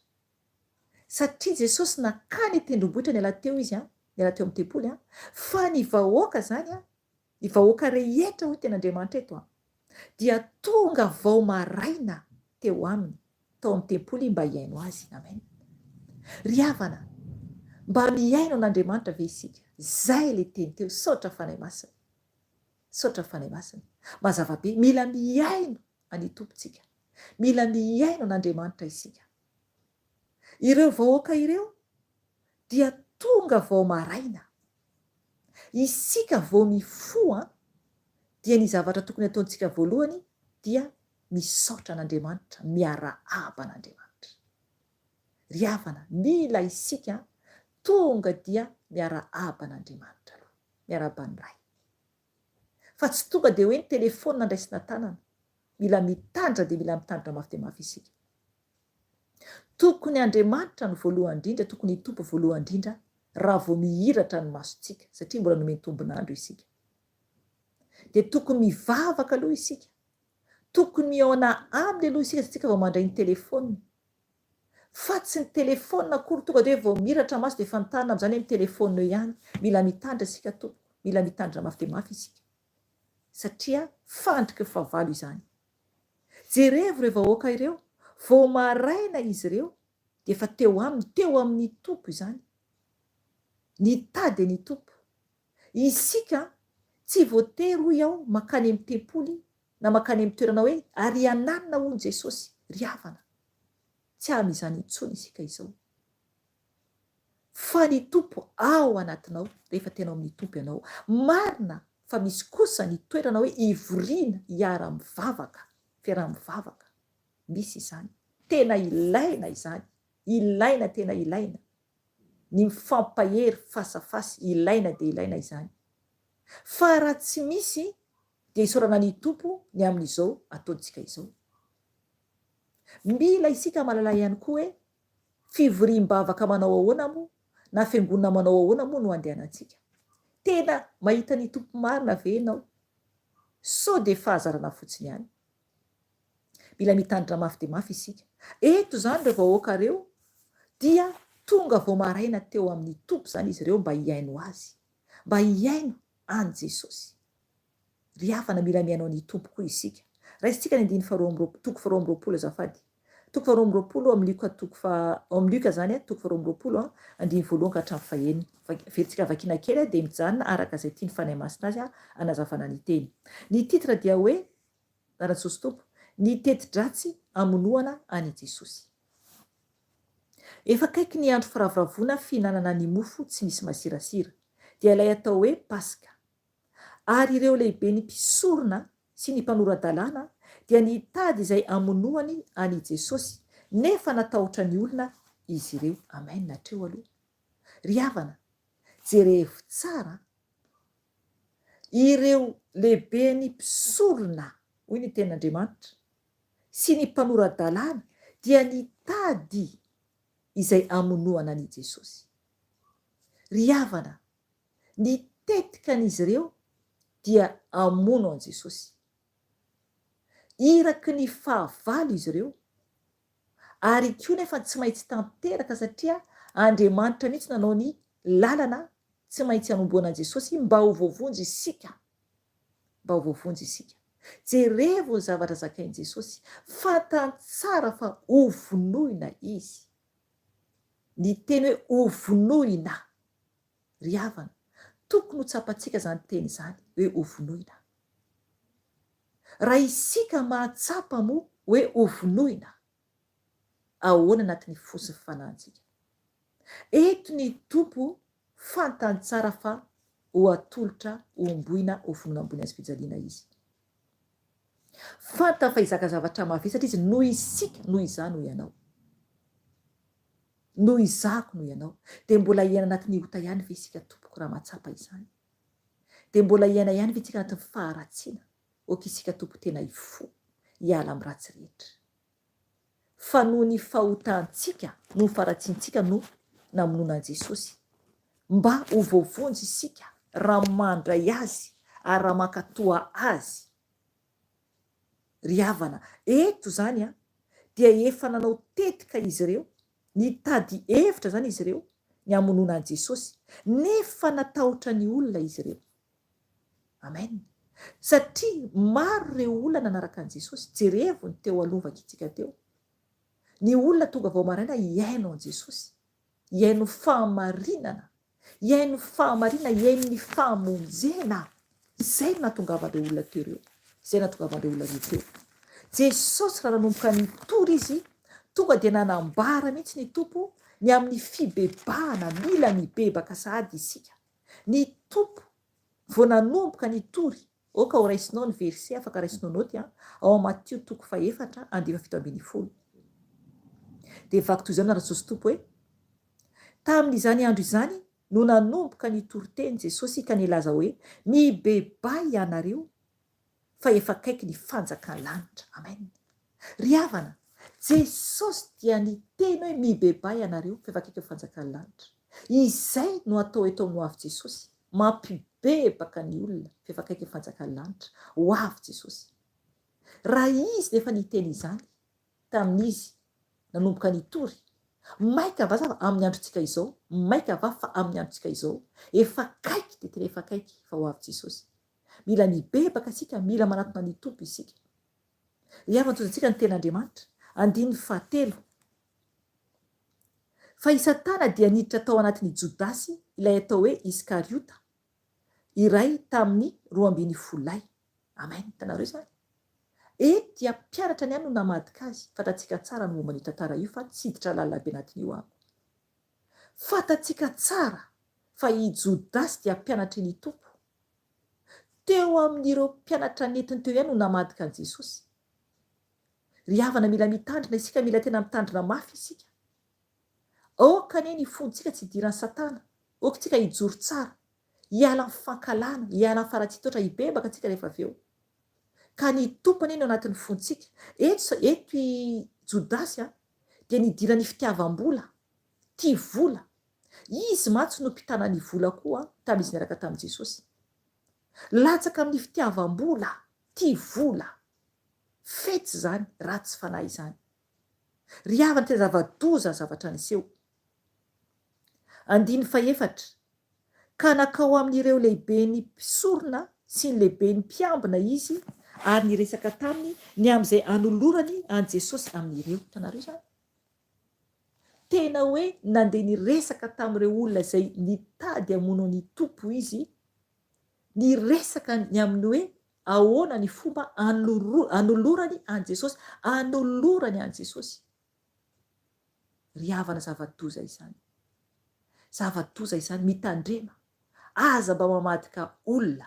Satria Jesosy nankany an-tendrombohitra niala teo Izy an, niala teo amin'ny tempoly an, fa ny vahoaka izany an, ny vahoaka rehetra hoy tenin'Andriamanitra eto an, dia tonga vao maraina teo aminy, tao amin'ny tempoly mba hihaino Azy. Amen. Ry havana, mba mihaino an'Andriamanitra ve isika? Izay ilay teny teo, saotra Fanahy Masina. Saotra Fanahy Masina. Mazava be, mila mihaino an'i Tompontsika. Mila mihaino an'Andriamanitra isika. Ireo vahoaka ireo dia tonga vao maraina. Isika vao mifoha dia ny zavatra tokony ataontsika voalohany dia misaotra an'Andriamanitra, miarahaba an'Andriamanitra. Ry havana, mila isika tonga dia miarahaba an'Andriamanitra aloha, miarahaba ny Ray. Fa tsy tonga dia hoe ny telefaonina andraisina tanana. Mila mitandrina dia mila mitandrina mafy dia mafy isika. Tokony Andriamanitra no voalohany indrindra, tokony hitompo voalohany indrindra raha vao mihiratra ny masontsika, satria mbola nomeny tombon'andro isika. Dia tokony mivavaka aloha isika. Tokony mihaona aminy aloha isika satria vao mandray ny telefaonina. Fa tsy ny telefaonina akory tonga dia hoe vao mihiratra maso dia efa mitanina amin'izany hoe mitelefaonina eo ihany. Mila mitandrina isika tompoko. Mila mitandrina mafy dia mafy isika. Satria fandriky ny fahavalo izany. Jerevo ireo vahoaka ireo, vao maraina izy ireo dia efa teo aminy, teo amin'ny Tompo izany. Nitady an'i Tompo. Isika tsy voatery hoy aho mankany amin'ny tempoly na mankany amin'ny toerana hoe ary ananona hono Jesosy, ry havana. Tsy amin'izany intsony isika izao. Fa ny Tompo ao anatinao rehefa tena ao amin'ny Tompo ianao. Marina fa misy kosa ny toerana hoe ivoriana hiara-mivavaka, fiaraha-mivavaka. Misy izany. Tena ilaina izany. Ilaina tena ilaina. Ny mifampahery face à face, ilaina dia ilaina izany. Fa raha tsy misy dia isaorana ny Tompo ny amin'izao ataontsika izao. Mila isika mahalala ihany koa hoe fivoriam-bavaka manao ahoana moa? Na fiangonana manao ahoana moa no andehanantsika? Tena mahita ny Tompo marina ve ianao? Sao dia fahazarana fotsiny ihany? Mila mitandrina mafy dia mafy isika. Eto izany ireo vahoaka ireo dia tonga vao maraina teo amin'ny Tompo izany izy ireo mba hihaino Azy. Mba hihaino an'i Jesosy. Ry havana mila mihaino an'i Tompo koa isika. Raisintsika ny andininy faharoa amby roapolo, toko faharoa amby roapolo azafady. Toko faharoa amby roapolo ao amin'ny Lioka toko faha, ao amin'ny Lioka izany an, toko faharoa amby roapolo an, andininy voalohany ka hatramin'ny fahenina. Averintsika vakiana kely dia mijanona araka izay tian'ny Fanahy Masina azy hanazavana ny teny. Ny titre dia hoe, Anaran'i Jesosy Tompo, Ny teti-dratsy hamonoana an'i Jesosy. Efa akaiky ny andro firavoravoana fihinanana ny mofo tsy misy masirasira, dia ilay atao hoe Paska. Ary ireo lehiben'ny mpisorona sy ny mpanora-dalàna dia nitady izay hamonoany an'i Jesosy, nefa natahotra ny olona izy ireo. Amen hatreo aloha. Ry havana, jerevo tsara an! Ireo lehiben'ny mpisorona, hoy ny Tenin'Andriamanitra, sy ny mpanora-dalàna dia nitady izay hamonoana an'i Jesosy. Ry havana, Ny tetikan'izy ireo dia hamono an'i Jesosy. Iraky ny fahavalo izy ireo, ary koa nefa tsy maintsy tanteraka satria Andriamanitra mihitsy nanao ny lalana tsy maintsy hanomboana an'i Jesosy mba ho voavonjy isika. Mba ho voavonjy isika. Jerevo ny zavatra zakain'i Jesosy. Fantany tsara fa hovonoina Izy. Ny teny hoe hovonoina Ry havana, tokony ho tsapantsika izany teny izany hoe hovonoina. Raha isika mahatsapa moa hoe hovonoina, ahoana anatin'ny fo sy ny fanahintsika? Eto ny Tompo fantany tsara fa ho atolotra hohomboina hovonoina ambony hazofijaliana Izy. Fantany fa hizaka zavatra mavesatra Izy noho isika, noho izaho, noho ianao. Noho izako noho ianao. Dia mbola hiaina anatin'ny ota ihany ve isika tompoko raha mahatsapa izany? Dia mbola hiaina ihany ve isika anatin'ny faharatsiana? Ok isika Tompo tena hifoha hiala amin'ny ratsy rehetra. Fa noho ny fahotantsika, noho ny faharatsiantsika no namonoana an'i Jesosy. Mba ho voavonjy isika raha mandray Azy ary raha mankatoa Azy. Ry havana, eto izany an, dia efa nanao tetika izy ireo, nitady hevitra izany izy ireo ny hamonoana an'i Jesosy, nefa natahotra ny olona izy ireo. Amen. Satria maro ireo olona nanaraka an'i Jesosy, jerevo ny teo aloha vakintsika teo. Ny olona tonga vao maraina hihaino an'i Jesosy, hihaino fahamarinana. Hihaino fahamarinana, hihaino ny famonjena. Izay no nahatongavan'ireo olona teo ireo. Izay nahatongavan'ireo olona ireo teo. Jesosy raha nanomboka nitory izy, tonga dia nanambara mihitsy ny Tompo ny amin'ny fibebahana, mila mibebaka sahady isika. Ny Tompo vao nanomboka nitory, aoka ho raisinao ny verset, afaka raisinao naoty an, ao amin'ny Matio toko fahefatra andininy fahafito ambinifolo. Dia vaky toy izao ny anaran'i Jesosy Tompo hoe, Tamin'izany andro izany no nanomboka nitory teny Jesosy ka nilaza hoe, Mibebaha ianareo, fa efa akaiky ny fanjakan'ny lanitra. Amen. Ry havana, Jesosy dia niteny hoe mibebaha ianareo, fa efa akaiky ny fanjakan'ny lanitra. Izay no atao eto amin'ny ho avy Jesosy, mampibebaka ny olona, fa efa akaiky ny fanjakan'ny lanitra. Ho avy Jesosy. Raha Izy no efa niteny izany, tamin'izy nanomboka nitory, maika va sa amin'ny androntsika izao, maika va fa amin'ny androntsika izao, efa akaiky dia tena efa akaiky fa ho avy Jesosy. Mila mibebaka isika, mila manatona ny Tompo isika. Ry havana, tohizantsika ny tenin'Andriamanitra, andininy fahatelo. Fa i Satana dia niditra tao anatin'i Jodasy, ilay atao hoe Iskariota, iray tamin'ny 12 lahy. Amen. Hitanareo izany? Eto dia mpianatra ny ihany no namadika azy. Fantatsika tsara ny momba an'io tantara io fa tsy hiditra lalina be anatin'io aho. Fantatsika tsara fa i Jodasy dia mpianatry ny Tompo. Teo amin'ireo mpianatra nentiny teo ihany no namadika an'i Jesosy. Ry havana mila mitandrina isika, mila tena mitandrina mafy isika. Aoka anie ny fontsika tsy hidiran'i Satana. Aoka isika hijoro tsara. Hiala amin'ny fankahalana, hiala amin'ny faharatsian-toetra, hibebaka isika rehefa avy eo. Ka ny Tompo anie no anatin'ny fontsika. Eto, eto i Jodasy dia nidiran'ny fitiavam-bola, tia vola. Izy mantsy no mpitana ny vola koa tamin'izy niaraka tamin'i Jesosy. Latsaka amin'ny fitiavam-bola, tia vola. Fetsy izany, ratsy fanahy izany. Ry havana, tena zava-doza ny zavatra niseho. Andininy fahefatra, Ka nankao amin'ireo lehiben'ny mpisorona sy ny lehiben'ny mpiambina izy ary niresaka taminy ny amin'izay hanolorany an'i Jesosy amin'ireo. Hitanareo izany? Tena hoe nandeha niresaka tamin'ireo olona izay nitady hamono ny Tompo izy, niresaka ny amin'ny hoe ahoana ny fomba hanolorany an'i Jesosy, hanolorany an'i Jesosy. Ry havana zava-doza izany. Zava-doza izany, mitandrema. Aza mba mamadika olona.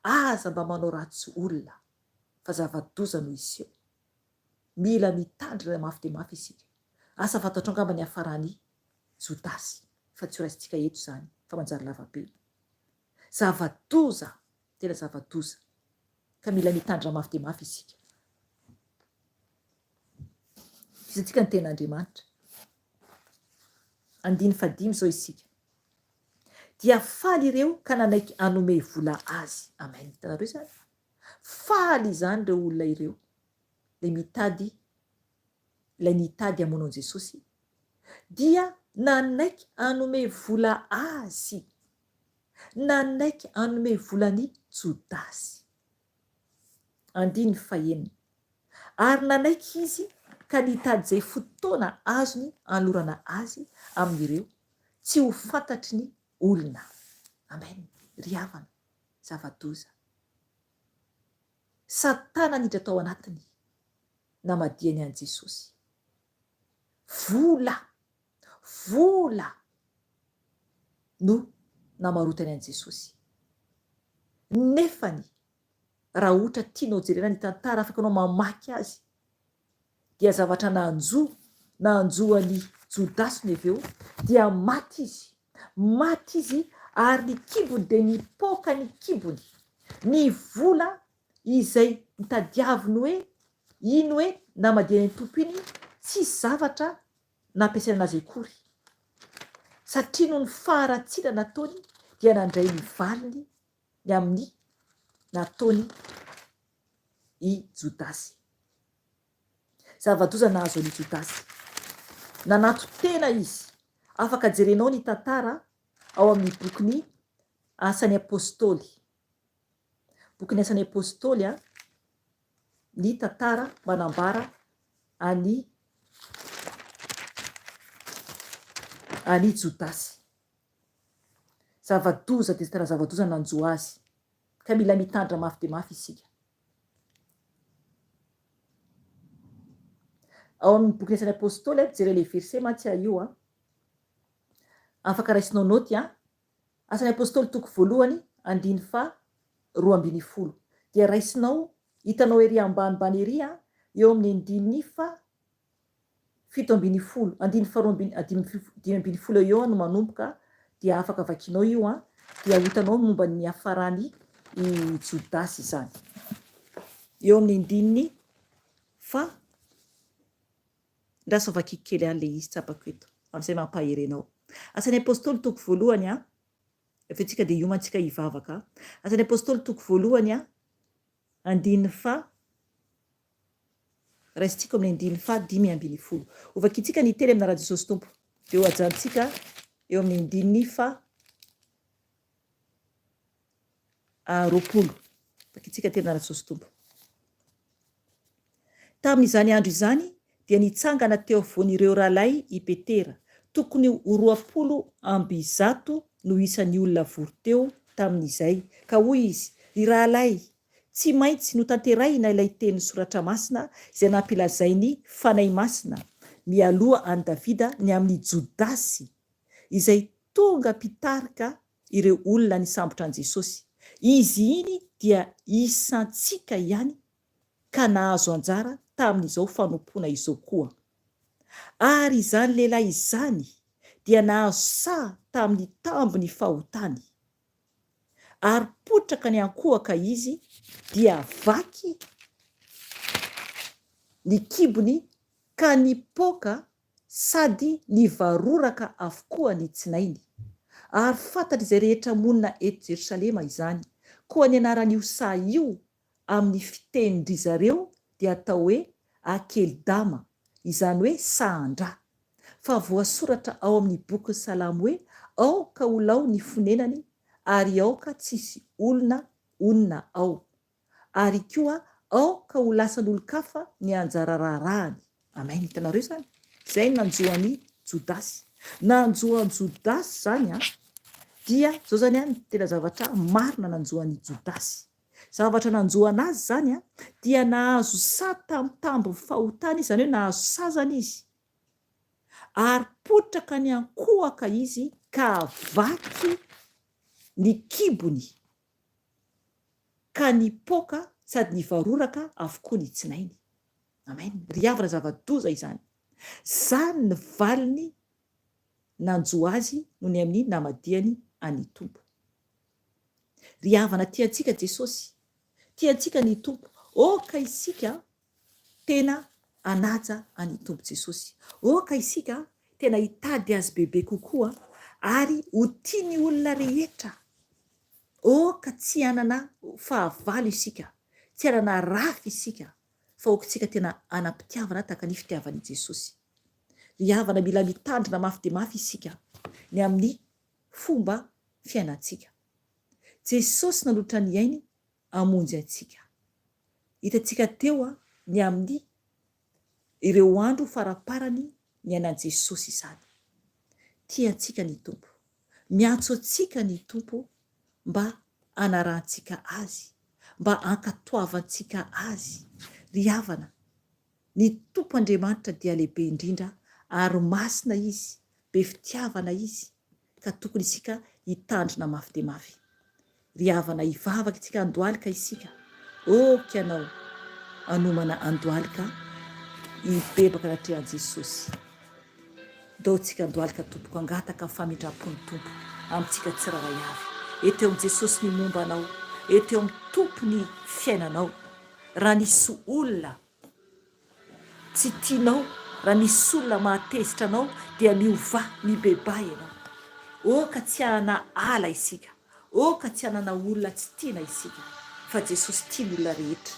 Aza mba manao ratsy olona. Fa zava-doza no hiseho. Mila mitandrina mafy dia mafy isika. Asa fantatrao angamba ny hafaran'i Jodasy, fa tsy ho raisintsika eto izany, fa manjary lava be. Zava-doza, tena zava-doza. Ka mila mitandrina mafy dia mafy isika. Tohizantsika ny tenin'Andriamanitra. Andininy fahadimy izao isika. Dia faly ireo ka nanaiky hanome vola azy. Amen. Hitanareo izany? Faly izany ireo olona ireo. Ilay mitady, ilay nitady hamono an'i Jesosy, dia nanaiky hanome vola azy. Nanaiky hanome vola an'i Jodasy. Andininy fahenina. Ary nanaiky izy ka nitady izay fotoana azony hanolorana azy amin'ireo tsy ho fantatry ny olona. Amen. Ry havana, zava-doza. Satana niditra tao anatiny, namadihany an'i Jesosy. Vola, vola no namarotany an'i Jesosy. Nefany, raha ohatra tianao jerena ny tantara afaka anao mamaky azy dia zavatra nanjo nanjo an'i Jodasy ny avy eo dia maty izy maty izy ary ny kibony dia nipoaka ny kibony ny vola izay nitadiaviny hoe iny hoe namadihany ny Tompo iny tsisy zavatra nampiasaina azy akory satria noho ny faharatsiana nataony dia nandray ny valiny ny amin'ny nataony i Jodasy. Zava-doza nahazo an'i Jodasy. Nananton-tena izy. Afaka jerenao ny tantara ao amin'ny bokin'ny Asan'ny Apostoly. Bokin'ny Asan'ny Apostoly, ny tantara manambara an'i an'i Jodasy. Zava-doza dia tena zava-doza nanjo azy, ka mila mitandrina mafy dia mafy isika. Ao amin'ny bokin'ny Asan'ny Apostoly, jereo ilay verset mantsy aho io an. Afaka raisinao naoty an. Asan'ny Apostoly toko voalohany, andiny faha 12. Dia raisinao, hitanao ery ambanimbany ery an, eo amin'ny andininy faha 17, andininy faharoa ambin'ny 15 eo eo no manomboka dia afaka vakinao io an, dia ho hitanao ny momba ny niafaran'i Jodasy izany. Eo amin'ny andininy faha, ndraso vakiko kely ihany ilay izy tsapako eto, amin'izay mampahery anao. Asan'ny Apostoly toko voalohany an, avy eo tsika dia hiomantsika hivavaka. Asan'ny Apostoly toko voalohany an, andininy faha Raisintsika ao amin'ny andininy faha 15. Hovakintsika ny teny amin'ny anaran'i Jesosy Tompo. Dia ho hajantsika eo amin'ny andininy faha 20. Vakintsika teny amin'ny anaran'i Jesosy Tompo. Tamin'izany andro izany dia nitsangana teo afovoan'ireo rahalahy i Petera, tokony ho 120 no isan'ny olona vory teo tamin'izay, ka hoy izy, Ry rahalahy, Tsy maintsy notanterahina ilay tenin'ny Soratra Masina izay nampilazain'ny Fanahy Masina mialoha an'i Davida ny amin'i Jodasy, izay tonga mpitarika ireo olona nisambotra an'i Jesosy. Izy iny dia isantsika ihany ka nahazo anjara tamin'izao fanompoana izao koa. Ary izany lehilahy izany dia nahazo saha tamin'ny tambin'ny fahotany. Ary potraka ny ankohoka izy dia vaky ny kibony ka nipoaka sady nivaroraka avokoa ny tsinainy. Ary fantatr'izay rehetra monina eto Jerosalema izany. Koa ny anaran'io saha io amin'ny fitenin-dry zareo dia atao hoe Akeldama, izany hoe sahan-dra. Fa voasoratra ao amin'ny bokin'ny Salamo hoe, Aoka ho lao ny fonenany, ary aoka tsy hisy olona honina ao. Ary koa aoka ho lasan'olon-kafa ny anjara raharahany. Amen, hitanareo izany? Izay no nanjo an'i Jodasy. Nanjo an'i Jodasy izany an, dia izao izany an, ny tena zavatra marina nanjo an'i Jodasy. Zavatra nanjo an'azy izany an, dia nahazo sahy tamin'ny tambin'ny fahotana izy, izany hoe nahazo sazana izy. Ary potraka niankohoka izy ka vaky ny kibony. Ka nipoaka sady nivaroraka avokoa ny tsinainy. Amen. Ry havana zava-doza izany. Zany ny valiny nanjo azy noho ny amin'ny namadihany an'ny Tompo. Ry havana tia antsika Jesosy, tia antsika ny Tompo, aoka isika tena hanaja an'i Tompo Jesosy. Aoka isika tena hitady Azy bebe kokoa ary ho tia ny olona rehetra. Aoka tsy hanana fahavalo isika, tsy hanana rafy isika, fa aoka isika tena hanam-pitiavana tahaka ny fitiavan'i Jesosy. Ry havana, mila mitandrina mafy dia mafy isika ny amin'ny fomba fiainantsika. Jesosy nanolotra ny ainy hamonjy antsika. Hitantsika teo ny amin'ny ireo andro faraparany niainan'i Jesosy izany. Tia antsika ny Tompo. Miantso antsika ny Tompo mba hanarahantsika Azy, mba hankatoavantsika Azy. Ry havana, ny Tompo Andriamanitra dia lehibe indrindra ary masina Izy, be fitiavana Izy, ka tokony isika hitandrina mafy dia mafy. Ry havana hivavaka isika handohalika isika ok ianao hanomana handohalika hibebaka anatrehan'i Jesosy. Ndao tsika handohalika tompoko hangataka ny famindrampon'ny Tompo amintsika tsirairay avy. Eto eo amin'i Jesosy ny momba anao, eto eo amin'ny Tompo ny fiainanao. Raha nisy olona Tsy tianao raha misy olona mahatezitra anao dia miovà, mibebaha ianao. Oka tsy hanana ala isika, oka tsy hanana olona tsy tiana isika fa Jesosy tia ny olona rehetra.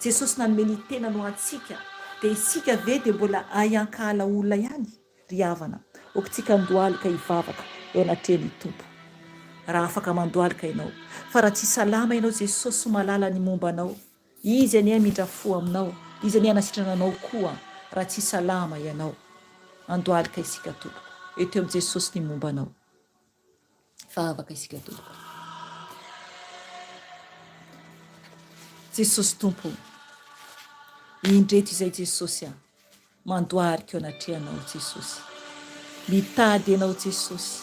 Jesosy nanome ny tenany ho antsika dia isika ve dia mbola hahiankahala olona ihany? Ry havana, ok tsika handohalika hivavaka eo anatrehan'ny Tompo. Raha afaka mandohalika ianao. Fa raha tsy salama ianao Jesosy mahalala ny momba anao. Izy anie hamindra fo aminao, Izy anie hanasitrana anao koa raha tsy salama ianao. Andohalika isika tompoko. Eto eo amin'i Jesosy ny momba anao. Vavaka isika tompoko. Jesosy Tompo o. Indreto izay Jesosy a. Mandohalika eo anatrehanao Jesosy. Mitady Anao Jesosy.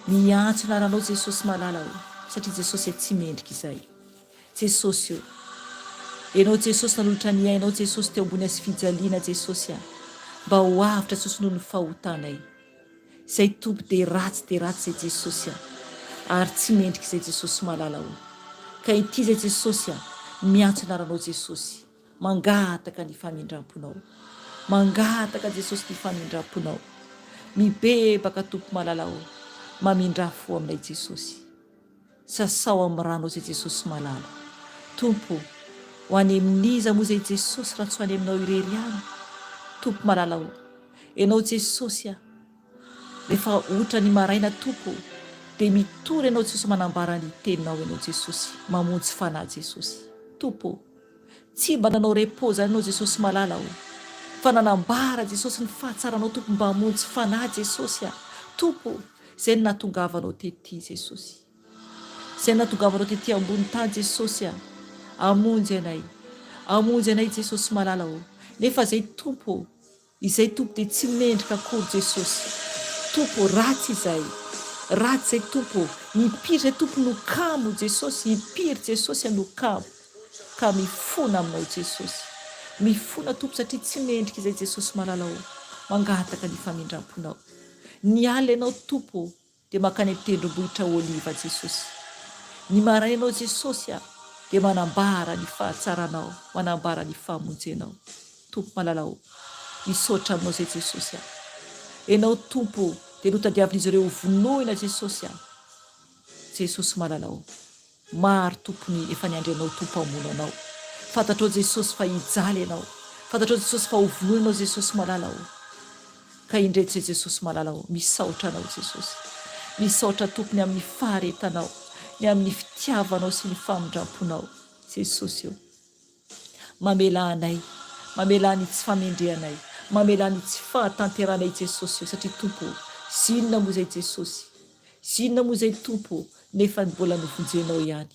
Miantso anaranao Jesosy malala o. Satria Jesosy e tsy mendrika izay. Jesosy o. Enao Jesosy nanolotra ny ainao Jesosy teo ambony hazofijaliana Jesosy a. Mba ho avotra Jesosy noho ny fahotanay. Izay Tompo dia ratsy dia ratsy izay Jesosy a. Ary tsy mendrika izay Jesosy malala o. Ka ity izay Jesosy a. Miantso anaranao Jesosy. Mangataka ny famindramponao. Mangataka Jesosy ny famindramponao. Mibebaka Tompo malala o. Mamindrà fo aminay Jesosy. Sasao amin'ny ranao zay Jesosy malala. Tompo o. Ho any amin'iza moa zay Jesosy raha tsy ho any aminao irery ihany. Tompo malala o. Enao Jesosy a. Rehefa otra ny maraina Tompo o. Dia mitory Enao Jesosy manambara ny teninao Enao Jesosy. Mamonjy fanahy Jesosy. Tompo o. Tsy mba nanao repos zany enao Jesosy malala o! Fa nanambara Jesosy ny fahatsaranao Tompo mba hamonjy fanahy Jesosy a! Tompo o! Zay no nahatongavanao tety Jesosy. Zay no nahatongavanao tety ambony tany Jesosy a! Hamonjy anay. Hamonjy anay Jesosy malala o! Nefa zay Tompo o! Izay Tompo dia tsy mendrika akory Jesosy Tompo ratsy izay ratsy izay Tompo ô impiry izay Tompo no kamo Jesosy impiry Jesosy a no kamo ka mifona aminao Jesosy mifona Tompo satria tsy mendrika izay Jesosy malala ô mangataka ny famindramponao ny alina ianao Tompo ô Dia mankany an-tendrombohitra Oliva Jesosy. Ny marainao Jesosy a, dia manambara ny fahatsaranao, manambara ny famonjenao. Tompo malala o, misaotra aminao zay Jesosy a. Ianao Tompo dia notadiavin'izy ireo ho vonoina Jesosy a! Jesosy malala o! Maro Tompo ny efa niandry Anao Tompo hamono Anao. Fantatrao Jesosy fa hijaly Ianao. Fantatrao Jesosy fa ho vonoina Ianao Jesosy malala o! Ka indreto izay Jesosy malala o! Misaotra Anao Jesosy. Misaotra Tompo ny amin'ny faharetanao, ny amin'ny fitiavanao sy ny famindramponao Jesosy o! Mamelà anay, mamelà ny tsy famendrehanay, mamelà ny tsy fahatanterahanay Jesosy o, satria Tompo o, zinona moa izay Jesosy, zinona moa izay Tompo o, nefa mbola novonjenao ihany,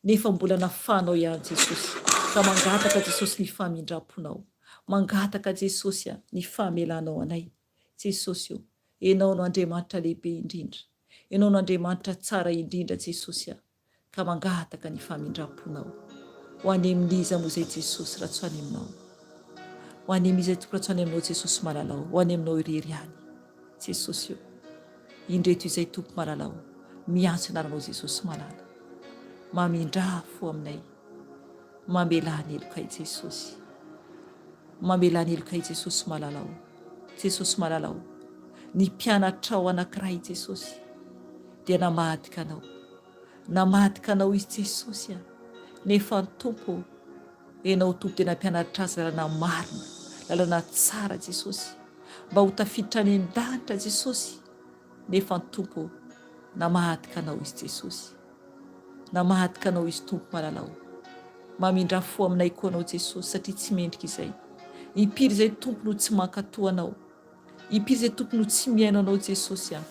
nefa mbola nafahanao ihany Jesosy, ka mangataka Jesosy ny famindram-ponao, mangataka Jesosy a, ny famelanao anay, Jesosy o, Enao no Andriamanitra lehibe indrindra, Enao no Andriamanitra tsara indrindra Jesosy a. ka mangataka ny famindram-ponao. Ho any amin'iza moa izay Jesosy raha tsy ho any aminao? Ho any amin'iza Tompo raha tsy ho any aminao Jesosy malalao? Ho any aminao irery ihany Jesosy o. Indreto izay Tompo malalao, miantso anaranao Jesosy malala. Mamindrà fo aminay. Mamelà ny helokay Jesosy. Mamelà ny helokay Jesosy malalao. Jesosy malalao. Ny mpianatrao anankiray Jesosy dia namadika anao. Namadika anao izy Jesosy a! Nefa ny Tompo ô, Ianao Tompo dia nampianatra azy lalana marina, lalana tsara Jesosy, mba ho tafiditra any an-danitra Jesosy, nefa ny Tompo ô, namadika anao izy Jesosy. Namadika anao izy Tompo malala ô. Mamindrà fo aminay koa anao Jesosy satria tsy mendrika izay. Impiry izay Tompo no tsy mankatò anao. Impiry izay Tompo no tsy mihaino anao Jesosy a.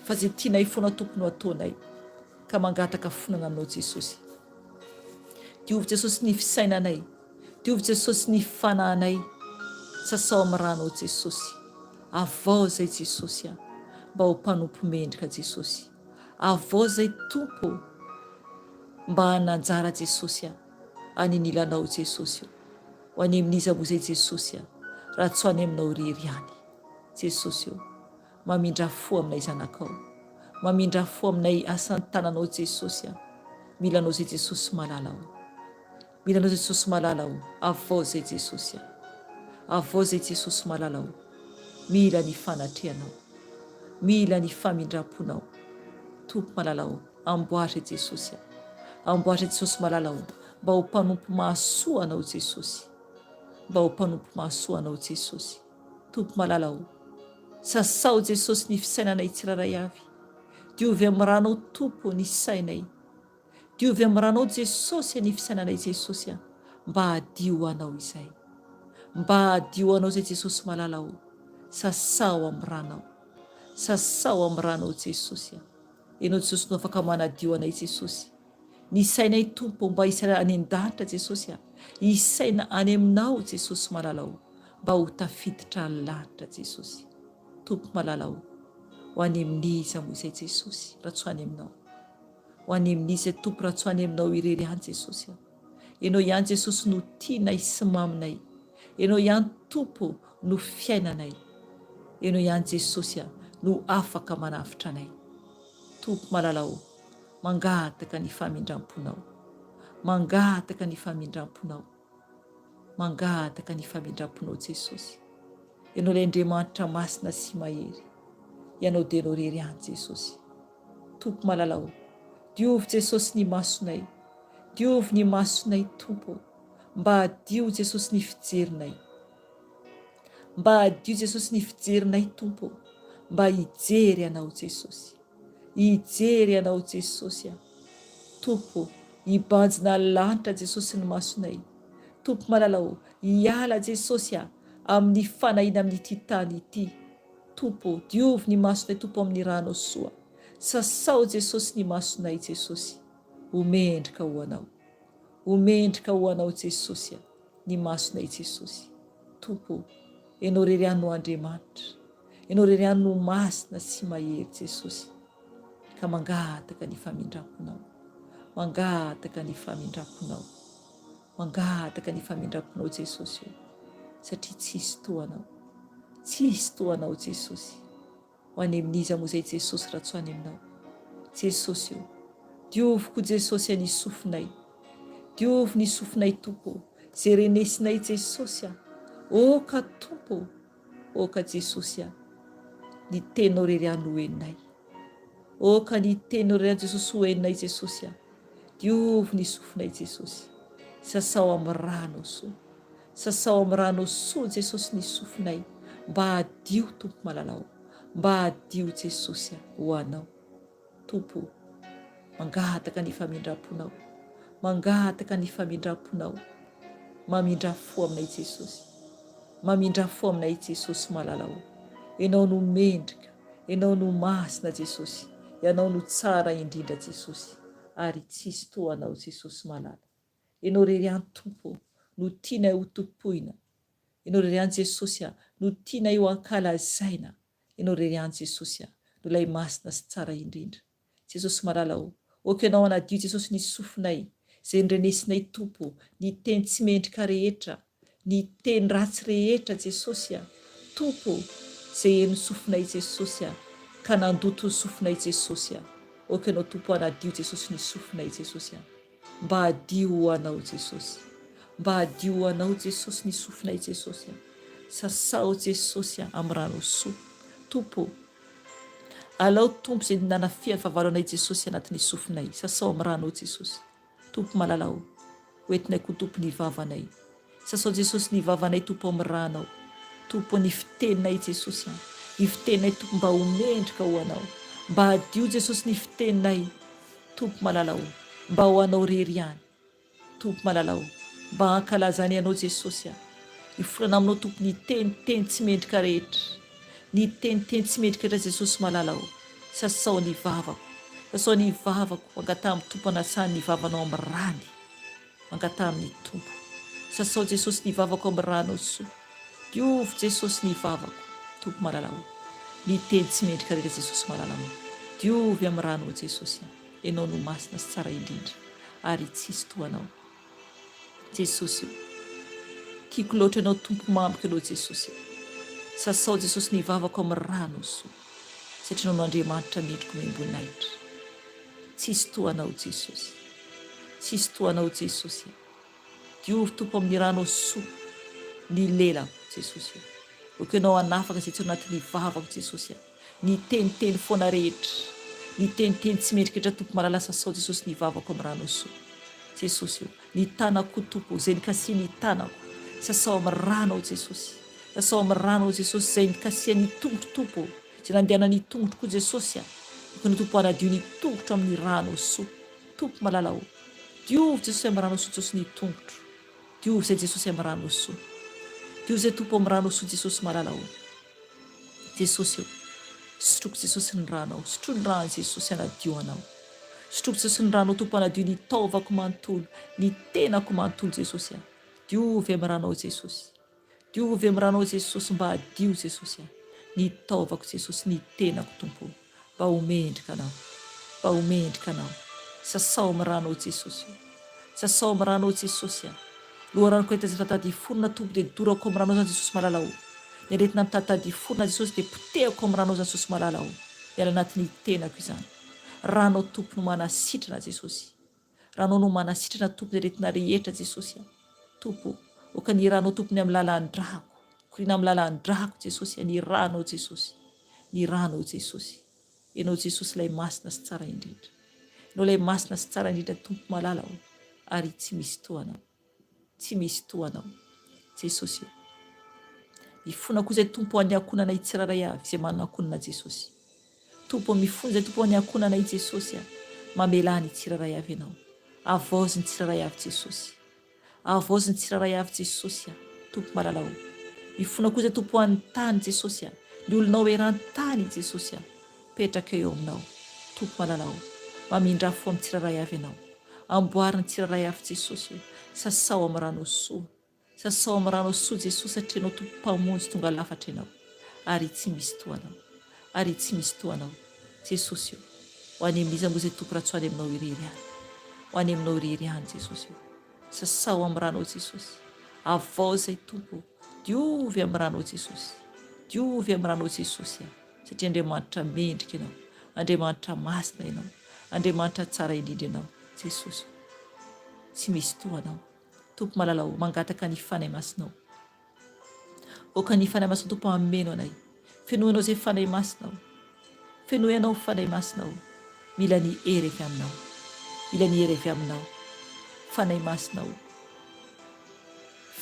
Fa zay tianay foana Tompo no ataonay ka mangataka fonana aminao Jesosy. Diovy Jesosy ny fisainanay, diovy Jesosy ny fanahinay, sasao amin'ny ranao Jesosy. Avao zay Jesosy a, mba ho mpanompo mendrika Jesosy. Avao zay Tompo ô, mba hananjara Jesosy a, any anilanao Jesosy ô. Ho any amin'iza moa zay Jesosy a, raha tsy ho any aminao irery ihany. Jesosy ô. Mamindrà fo aminay zanakao. Mamindrà fo aminay asan'ny tananao Jesosy a. Mila anao zay Jesosy malala o. Mila anao Jesosy malala o. Avao zay Jesosy a. Avao zay Jesosy malala o. Mila ny fanatrehanao. Mila ny famindram-ponao. Tompo malala o. Amboary Jesosy a. Amboary Jesosy malala o. Mba ho mpanompo mahasoa anao Jesosy. Mba ho mpanompo mahasoa anao Jesosy. Tompo malala o! Sasao Jesosy ny fisainanay tsirairay avy. Diovy amin'ny ranao Tompo ny sainay. Diovy amin'ny ranao Jesosy ny fisainanay Jesosy a! Mba hadio ho Anao izay. Mba hadio ho Anao izay Jesosy malala o! Sasao amin'ny ranao. Sasao amin'ny ranao Jesosy a! Ianao Jesosy no afaka manadio anay Jesosy. Ny sainay Tompo mba hisaina any an-danitra Jesosy a! Hisaina any aminao Jesosy malala o! Mba ho tafiditra any lanitra Jesosy Tompo malala o! Ho any amin'iza moa izay Jesosy raha tsy ho any aminao? Ho any amin'iza Tompo raha tsy ho any aminao irery ihany Jesosy a! Ianao ihany Jesosy no tianay sy maminay. Ianao ihany Tompo no fiainanay. Ianao ihany Jesosy a no afaka manavotra anay. Tompo malala o! Mangataka ny famindramponao. Mangataka ny famindramponao. Mangataka ny famindramponao Jesosy. Ianao ilay Andriamanitra masina sy mahery. Ianao dia Ianao irery ihany Jesosy. Tompo malala o! Diovy Jesosy ny masonay. Diovy ny masonay Tompo o! Mba hadio Jesosy ny fijerinay. Mba hadio Jesosy ny fijerinay Tompo o! Mba hijery Anao Jesosy. Hijery Anao Jesosy a! Tompo, hibanjina lanitra Jesosy ny masonay. Tompo malala o, hiala Jesosy a, amin'ny fanahiana amin'ity tany ity. Tompo, diovy ny masonay Tompo amin'ny ranao soa. Sasao Jesosy ny masonay Jesosy. Ho mendrika ho Anao. Ho mendrika ho Anao Jesosy a, ny masonay Jesosy. Tompo, Ianao irery ihany no Andriamanitra. Ianao irery ihany no masina sy mahery Jesosy ka mangataka ny famindramponao. Mangataka ny famindramponao. Mangataka ny famindramponao Jesosy o. Satria tsisy toa anao. Tsisy toa anao Jesosy. Ho any amin'iza moa izay Jesosy raha tsy ho any aminao. Jesosy o. Diovy koa Jesosy ny sofinay. Diovy ny sofinay Tompo o. Izay renesinay Jesosy a. Ô ka Tompo o. Aoka Jesosy a, ny teninao irery ihany no ho henonay. Aoka ny teninao irery ihany Jesosy ho henonay Jesosy a. Diovy ny sofinay Jesosy. Sasao amin'ny ranao soa. Sasao amin'ny ranao soa Jesosy ny sofinay mba hadio Tompo malala o. Mba hadio Jesosy a, ho Anao. Tompo o, mangataka ny famindram-ponao. Mangataka ny famindram-ponao. Mamindrà fo aminay Jesosy. Mamindrà fo aminay Jesosy malala o. Ianao no mendrika, Ianao no masina Jesosy, Ianao no tsara indrindra Jesosy, ary tsisy toa Anao Jesosy malala. Ianao irery ihany Tompo o, no tianay ho tompoina. Ianao irery ihany Jesosy a, no tianay ho ankalazaina. Ianao irery ihany Jesosy a, no ilay masina sy tsara indrindra. Jesosy malala o, ok Ianao hanadio Jesosy ny sofinay, izay norenesinay Tompo, ny teny tsy mendrika rehetra, ny teny ratsy rehetra Jesosy a, Tompo o, izay henon'ny sofinay Jesosy a, ka nandoto ny sofinay Jesosy a, ok Ianao Tompo hanadio Jesosy ny sofinay Jesosy a. Mba hadio ho Anao Jesosy. Mba hadio ho Anao Jesosy ny sofinay Jesosy a. Sasao Jesosy a amin'ny ranao soa. Tompo o. Alao Tompo izay nanafihan'ny fahavalo anay Jesosy anatin'ny sofinay. Sasao amin'ny ranao Jesosy. Tompo malala o. Ho entinay koa Tompo ny vavanay. Sasao Jesosy ny vavanay Tompo amin'ny ranao. Tompo ny fiteninay Jesosy a. Ny fiteninay Tompo mba ho mendrika ho Anao. Mba hadio Jesosy ny fiteninay. Tompo malala o, mba ho Anao rery ihany. Tompo malala o, mba hankalazanay Anao Jesosy a. Ifonana aminao Tompo ny teniteny tsy mendrika rehetra. Ny teniteny tsy mendrika rehetra Jesosy malala o. Sasao ny vavako. Sasao ny vavako, angataha amin'ny Tompo hanasany ny vavanao amin'ny rany. Mangataha amin'ny Tompo. Sasao Jesosy ny vavako amin'ny ranao soa. Diovy Jesosy ny vavako. Tompo malala o. Ny teny tsy mendrika rehetra Jesosy malala o. Diovy amin'ny ranao Jesosy a. Ianao no masina sy tsara indrindra. Ary tsisy toa anao. Jesosy o. Tiako loatra ianao Tompo mamiko ianao Jesosy a. Sasao Jesosy ny vavako amin'ny ranao soa. Satria ianao no Andriamanitra mendrika omem-boninahitra. Tsisy toa anao Jesosy. Tsisy toa anao Jesosy a. Diovy Tompo amin'ny ranao soa ny lelako Jesosy o. Ok ianao hanafaka izay tsy ao anatin'ny vavako Jesosy a. Ny teniteny foana rehetra, ny teniteny tsy mendrika rehetra Tompo malala sasao Jesosy ny vavako amin'ny ranao soa. Jesosy o. Ny tanako koa Tompo o, izay nikasihan'ny tanako, sasao amin'ny ranao Jesosy. Sasao amin'ny ranao Jesosy izay nikasihan'ny tongotro Tompo o. Izay nandehanan'ny tongotro koa Jesosy a. Ok ianao Tompo hanadio ny tongotro amin'ny ranao soa. Tompo malala o! Diovy Jesosy am rano soa Jesosy ny tongotro. Diovy zay Jesosy am rano soa. Diovy zay Tompo am rano soa Jesosy malala o! Jesosy o! Sotroko Jesosy ny ranao. Sotroy ny ran'i Jesosy hanadio anao. Sotroko Jesosy ny ranao Tompo hanadio ny taovako manontolo, ny tenako manontolo Jesosy a! Diovy am ranao Jesosy. Diovy am ranao Jesosy mba hadio Jesosy a! Ny taovako Jesosy ny tenako Tompo o! Mba ho mendrika Anao Mba ho mendrika Anao Sasao am ranao Jesosy o! Sasao am ranao Jesosy a! Loharanoko ahita izay mitady hiforona Tompo dia dorako am ranao zany Jesosy malala o! Ny aretina mitady hiforona Jesosy dia potehako am ranao zany Jesosy malala o! Miala anatin'ny tenako izany Ranao Tompo no manasitrana Jesosy Ranao no manasitrana Tompo ny aretina rehetra Jesosy a! Tompo o! Oka ny ranao Tompo ny amin'ny lalan-drako, koriana amin'ny lalan-drako Jesosy a! Ny ranao Jesosy, ny ranao Jesosy. Ianao Jesosy ilay masina sy tsara indrindra. Ianao ilay masina sy tsara indrindra Tompo malala o! Ary tsy misy toa Anao. Tsy misy toa Anao. Jesosy o! Mifona koa izay Tompo ho an'ny ankohonanay tsirairay avy izay manana ankohonana Jesosy. Tompo ô mifona izay Tompo ho an'ny ankohonanay Jesosy a! Mamelà ny tsirairay avy Ianao. Havaozy ny tsirairay avy Jesosy. Havaozy ny tsirairay avy Jesosy a! Tompo malala ô! Mifona koa izay Tompo ho an'ny tany Jesosy a! Ny olonao eran-tany Jesosy a! Petraka eo aminao Tompo malala ô! Mamindrà fo amin'ny tsirairay avy Ianao. Amboary ny tsirairay avy Jesosy ô! Sasao amin'ny ranao soa. Sasao amin'ny ranao soa Jesosy satria Ianao Tompo Mpamonjy tonga lafatra Ianao ary tsy misy toa Anao ary tsy misy toa Anao Jesosy o! Ho any amin'iza moa izay Tompo raha tsy ho any Aminao irery ihany Ho any Aminao irery ihany Jesosy o! Sasao amin'ny ranao Jesosy Avao izay Tompo o! Diovy amin'ny ranao Jesosy Diovy amin'ny ranao Jesosy a! Satria Andriamanitra mendrika Ianao Andriamanitra masina Ianao Andriamanitra tsara indrindra Ianao Jesosy o! Tsy misy toa Anao Tompo malala ô, mangataka ny Fanahy Masinao. Aoka ny Fanahy Masin'ny Tompo hameno anay. Fenoy anao izay Fanahy Masina o. Fenoy anao Fanahy Masina o. Mila ny hery avy aminao. Mila ny hery avy aminao. Fanahy Masina o.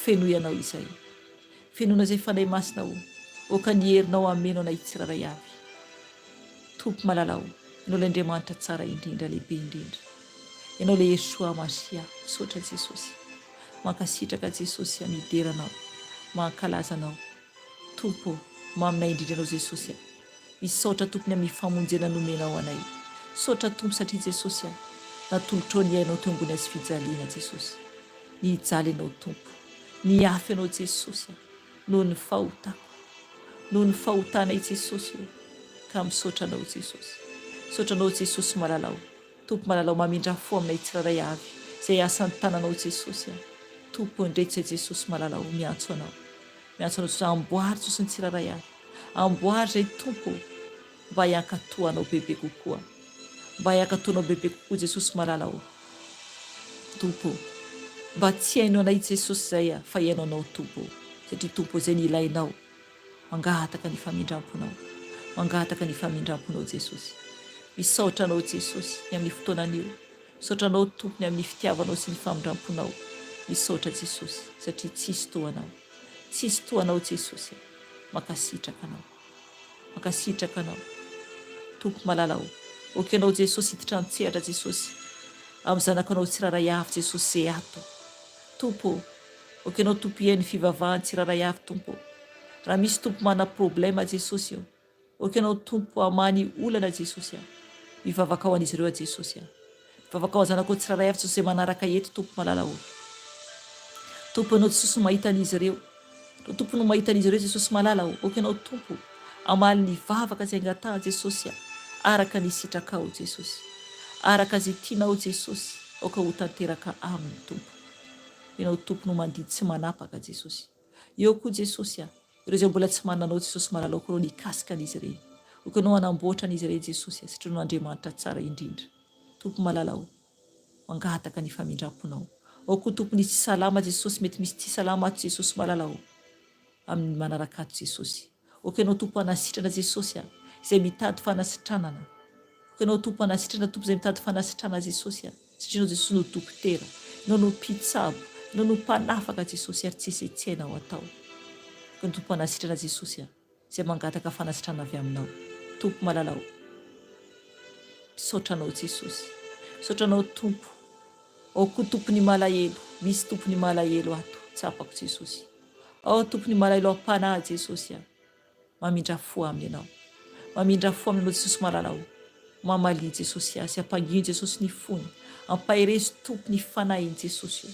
Fenoy anao izay. Fenoina izay Fanahy Masina o. Aoka ny herinao hameno anay tsirairay avy. Tompo malala o. Ianao ilay Andriamanitra tsara indrindra, lehibe indrindra. Ianao ilay Yeshua Mashiah. Misaotra Jesosy. Mankasitraka Jesosy a, midera Anao, mankalaza Anao. Tompo ô, maminay indrindra Anao Jesosy a. Misaotra Tompo ny amin'ny famonjena nomenao anay. Misaotra Tompo satria Jesosy a, natolotrao ny ainao teo ambony hazofijaliana Jesosy. Nijaly Ianao Tompo. Niafy Ianao Jesosy a, noho ny fahotako. Noho ny fahotanay Jesosy ô. Ka misaotra Anao Jesosy. Misaotra Anao Jesosy malala ô. Tompo malalao mamindrà fo aminay tsirairay avy izay asan'ny tananao Jesosy a! Tompo indreto izay Jesosy malala o miantso anao miantso anao Jesosy amboary Jesosy ny tsirairay avy amboary izay Tompo o mba hiankatoa anao bebe kokoa mba hiankatoa anao bebe kokoa Jesosy malala o Tompo o mba tsy haino anay Jesosy izay a fa hihaino anao Tompo o satria Tompo izay ny ilainao Mangataka ny famindramponao. Mangataka ny famindramponao Jesosy. Misaotra Anao Jesosy ny amin'ny fotoana anio. Misaotra Anao Tompo ny amin'ny fitiavanao sy ny famindramponao. Misaotra Jesosy satria tsisy toa Anao. Tsisy toa Anao Jesosy a. Mankasitraka Anao. Mankasitraka Anao. Tompo malala o. Ok Anao Jesosy hiditra an-tsehatra Jesosy. Amin'ny zanakanao tsirairay avy Jesosy ze ato. Tompo o. Ok enao Tompo hihaino ny fivavahan tsirairay avy Tompo o. Raha misy Tompo mana problème Jesosy o. Ok enao Tompo hamaha ny olana Jesosy a. Mivavaka ho an'izy ireo aho Jesosy a. Mivavaka ho an zanakao tsirairay avy Jesosy izay manaraka eto Tompo malala o. Tompo enao Jesosy no mahita an'izy ireo. Enao Tompo no mahita an'izy ireo Jesosy malala o. Ok enao Tompo hamaly ny vavaka izay angatahan Jesosy a. Araka ny sitrakao Jesosy. Araka izay tianao Jesosy. Aoka ho tanteraka aminy Tompo. Ianao Tompo no mandidy sy manapaka Jesosy. Eo koa Jesosy a! Ireo izay mbola tsy manana Anao Jesosy malala aoka Ianao ny hikasika an'izy ireny. Aoka Ianao hanamboatra an'izy ireny Jesosy a! Satria Ianao no Andriamanitra tsara indrindra. Tompo malala o! Mangataka ny famindram-ponao. Ao koa Tompo ny tsy salama Jesosy mety misy tsy salama ato Jesosy malala o! Amin'ny manaraka ato Jesosy. Aoka Ianao Tompo hanasitrana Jesosy a! Izay mitady fanasitranana. Aoka Ianao Tompo hanasitrana Tompo izay mitady fanasitrana Jesosy a! Satria Ianao Jesosy no dokotera, Ianao no mpitsabo, Ianao no mpanafaka Jesosy ary tsisy tsy hainao atao. Aoka ny Tompo hanasitrana Jesosy a! Izay mangataka fanasitrana avy Aminao. Tompo malala o! Misaotra Anao Jesosy. Misaotra Anao Tompo. Ao koa Tompo ny malahelo. Misy Tompo ny malahelo ato. Tsapako Jesosy. Ao Tompo ny malahelo am-panahy Jesosy a! Mamindra fo aminy Ianao. Mamindra fo aminy Ianao Jesosy malala o. Mamalia Jesosy azy, ampangino Jesosy ny fony. Ampaherezo Tompo ny fanahiny Jesosy o.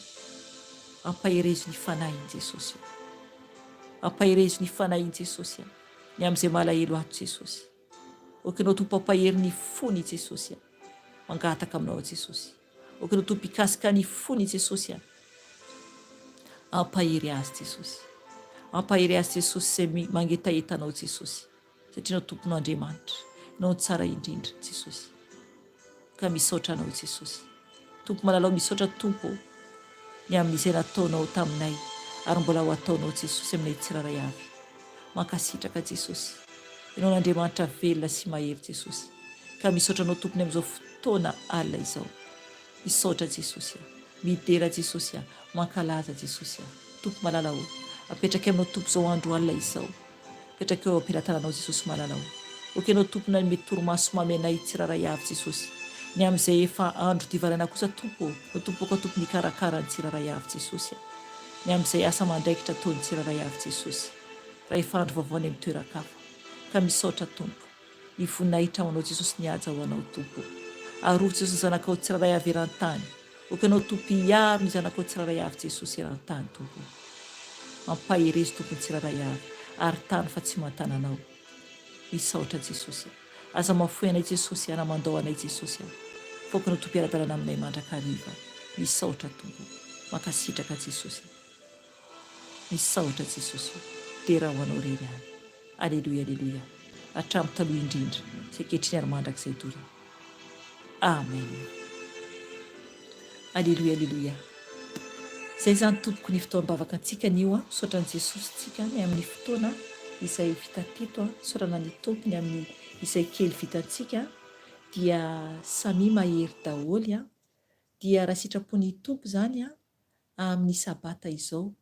Ampaherezo ny fanahiny Jesosy o. Ampaherezo ny fanahiny Jesosy a. Ny amin'izay malahelo ato Jesosy. Ok Ianao Tompo ampahery ny fony Jesosy a. Mangataka aminao Jesosy. Ok no Tompo hikasika ny fony Jesosy a! Ampahery azy Jesosy. Ampahery azy Jesosy izay mangetaheta anao Jesosy. Satria Ianao Tompo no Andriamanitra. Ianao no tsara indrindra Jesosy. Ka misaotra anao Jesosy. Tompo malalao misaotra Tompo ô ny amin'izay nataonao taminay ary mbola ho ataonao Jesosy aminay tsirairay avy. Mankasitraka Jesosy. Ianao no Andriamanitra velona sy mahery Jesosy. Ka misaotra anao Tompony amin'izao fotoana alina izao. Misaotra Jesosy a. Midera Jesosy a. Mankalaza Jesosy a. Tompo malala o. Apetraky aminao Tompo izao andro alina izao. Apetraky eo am-pelatananao Jesosy malala o. Ok ianao Tompo nanome torimaso mamy anay tsirairay avy Jesosy. Ny amin'izay efa andro divaraina kosa Tompo o. No Tompo aoka Tompo nikarakara ny tsirairay avy Jesosy a. Ny amin'izay asa aman-draikitra ataon'ny tsirairay avy Jesosy. Raha efa andro vaovao any amin'ny toeran-kafa. Ka misaotra Tompo. Ny voninahitra ho anao Jesosy ny haja ho anao Tompo. Arovy Jesosy ny zanakao tsirairay avy eran-tany. Ok anao Tompo hiaro ny zanakao tsirairay avy Jesosy eran-tany Tompo. Ampaherezo Tompo ny tsirairay avy ary tano fa tsy mantana anao. Misaotra Jesosy a. Aza mafoy anay Jesosy a na mandao anay Jesosy a. Fa ok anao Tompo hiara-dalana aminay mandrakariva. Misaotra Tompo. Mankasitraka Jesosy a. Misaotra Jesosy o! Dera ho Anao irery ihany. Aleloia aleloia. Hatramin'ny taloha indrindra sy ankehitriny ary mandrakizay doria. Amen. Aleloia aleloia. Izay izany tompoko ny fotoam-bavaka antsika anio an, misaotra an'i Jesosy tsika ny amin'ny fotoana izay vita teto an, isaorana ny Tompo ny amin'ny izay kely vitantsika dia samia mahery daholo an, dia raha sitrapon'ny Tompo izany an, amin'ny sabata izao,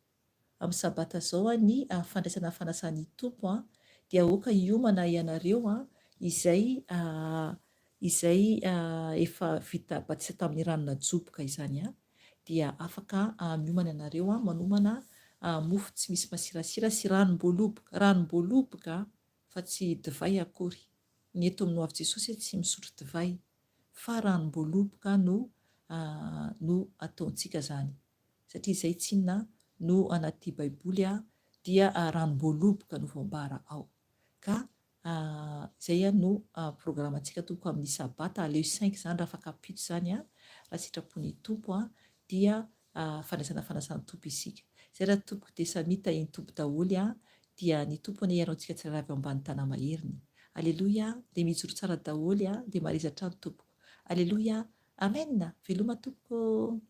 amin'ny sabata izao an ny fandraisana fanasan'ny Tompo an, dia aoka hiomana ianareo an, izay izay efa vita batisa tamin'ny rano najoboka izany an, dia afaka miomana ianareo an, manomana mofo tsy misy masirasira sy ranom-boaloboka, ranom-boaloboka fa tsy divay akory, ny eto amin'ny Hoavy Jesosy tsy misotro divay fa ranom-boaloboka no no ataontsika izany, satria izay tsinona no anaty baiboly dia ranom-boaloboka no voambara ao, ka Izay ihany no programantsika tompoko amin'ny sabata, aleo cinq izany raha afaka ampitso izany an, raha sitrapon'ny Tompo an, dia fandraisana fanasan'ny Tompo isika. Izay raha tompoko dia samia tahin'ny Tompo daholo an, dia ny Tompo anie hiaro antsika tsirairay avy ao ambany tana-maheriny. Aleloia, dia mijoro tsara daholo an, dia mareza hatrany tompoko. Aleloia, Amen! Veloma tompoko ô!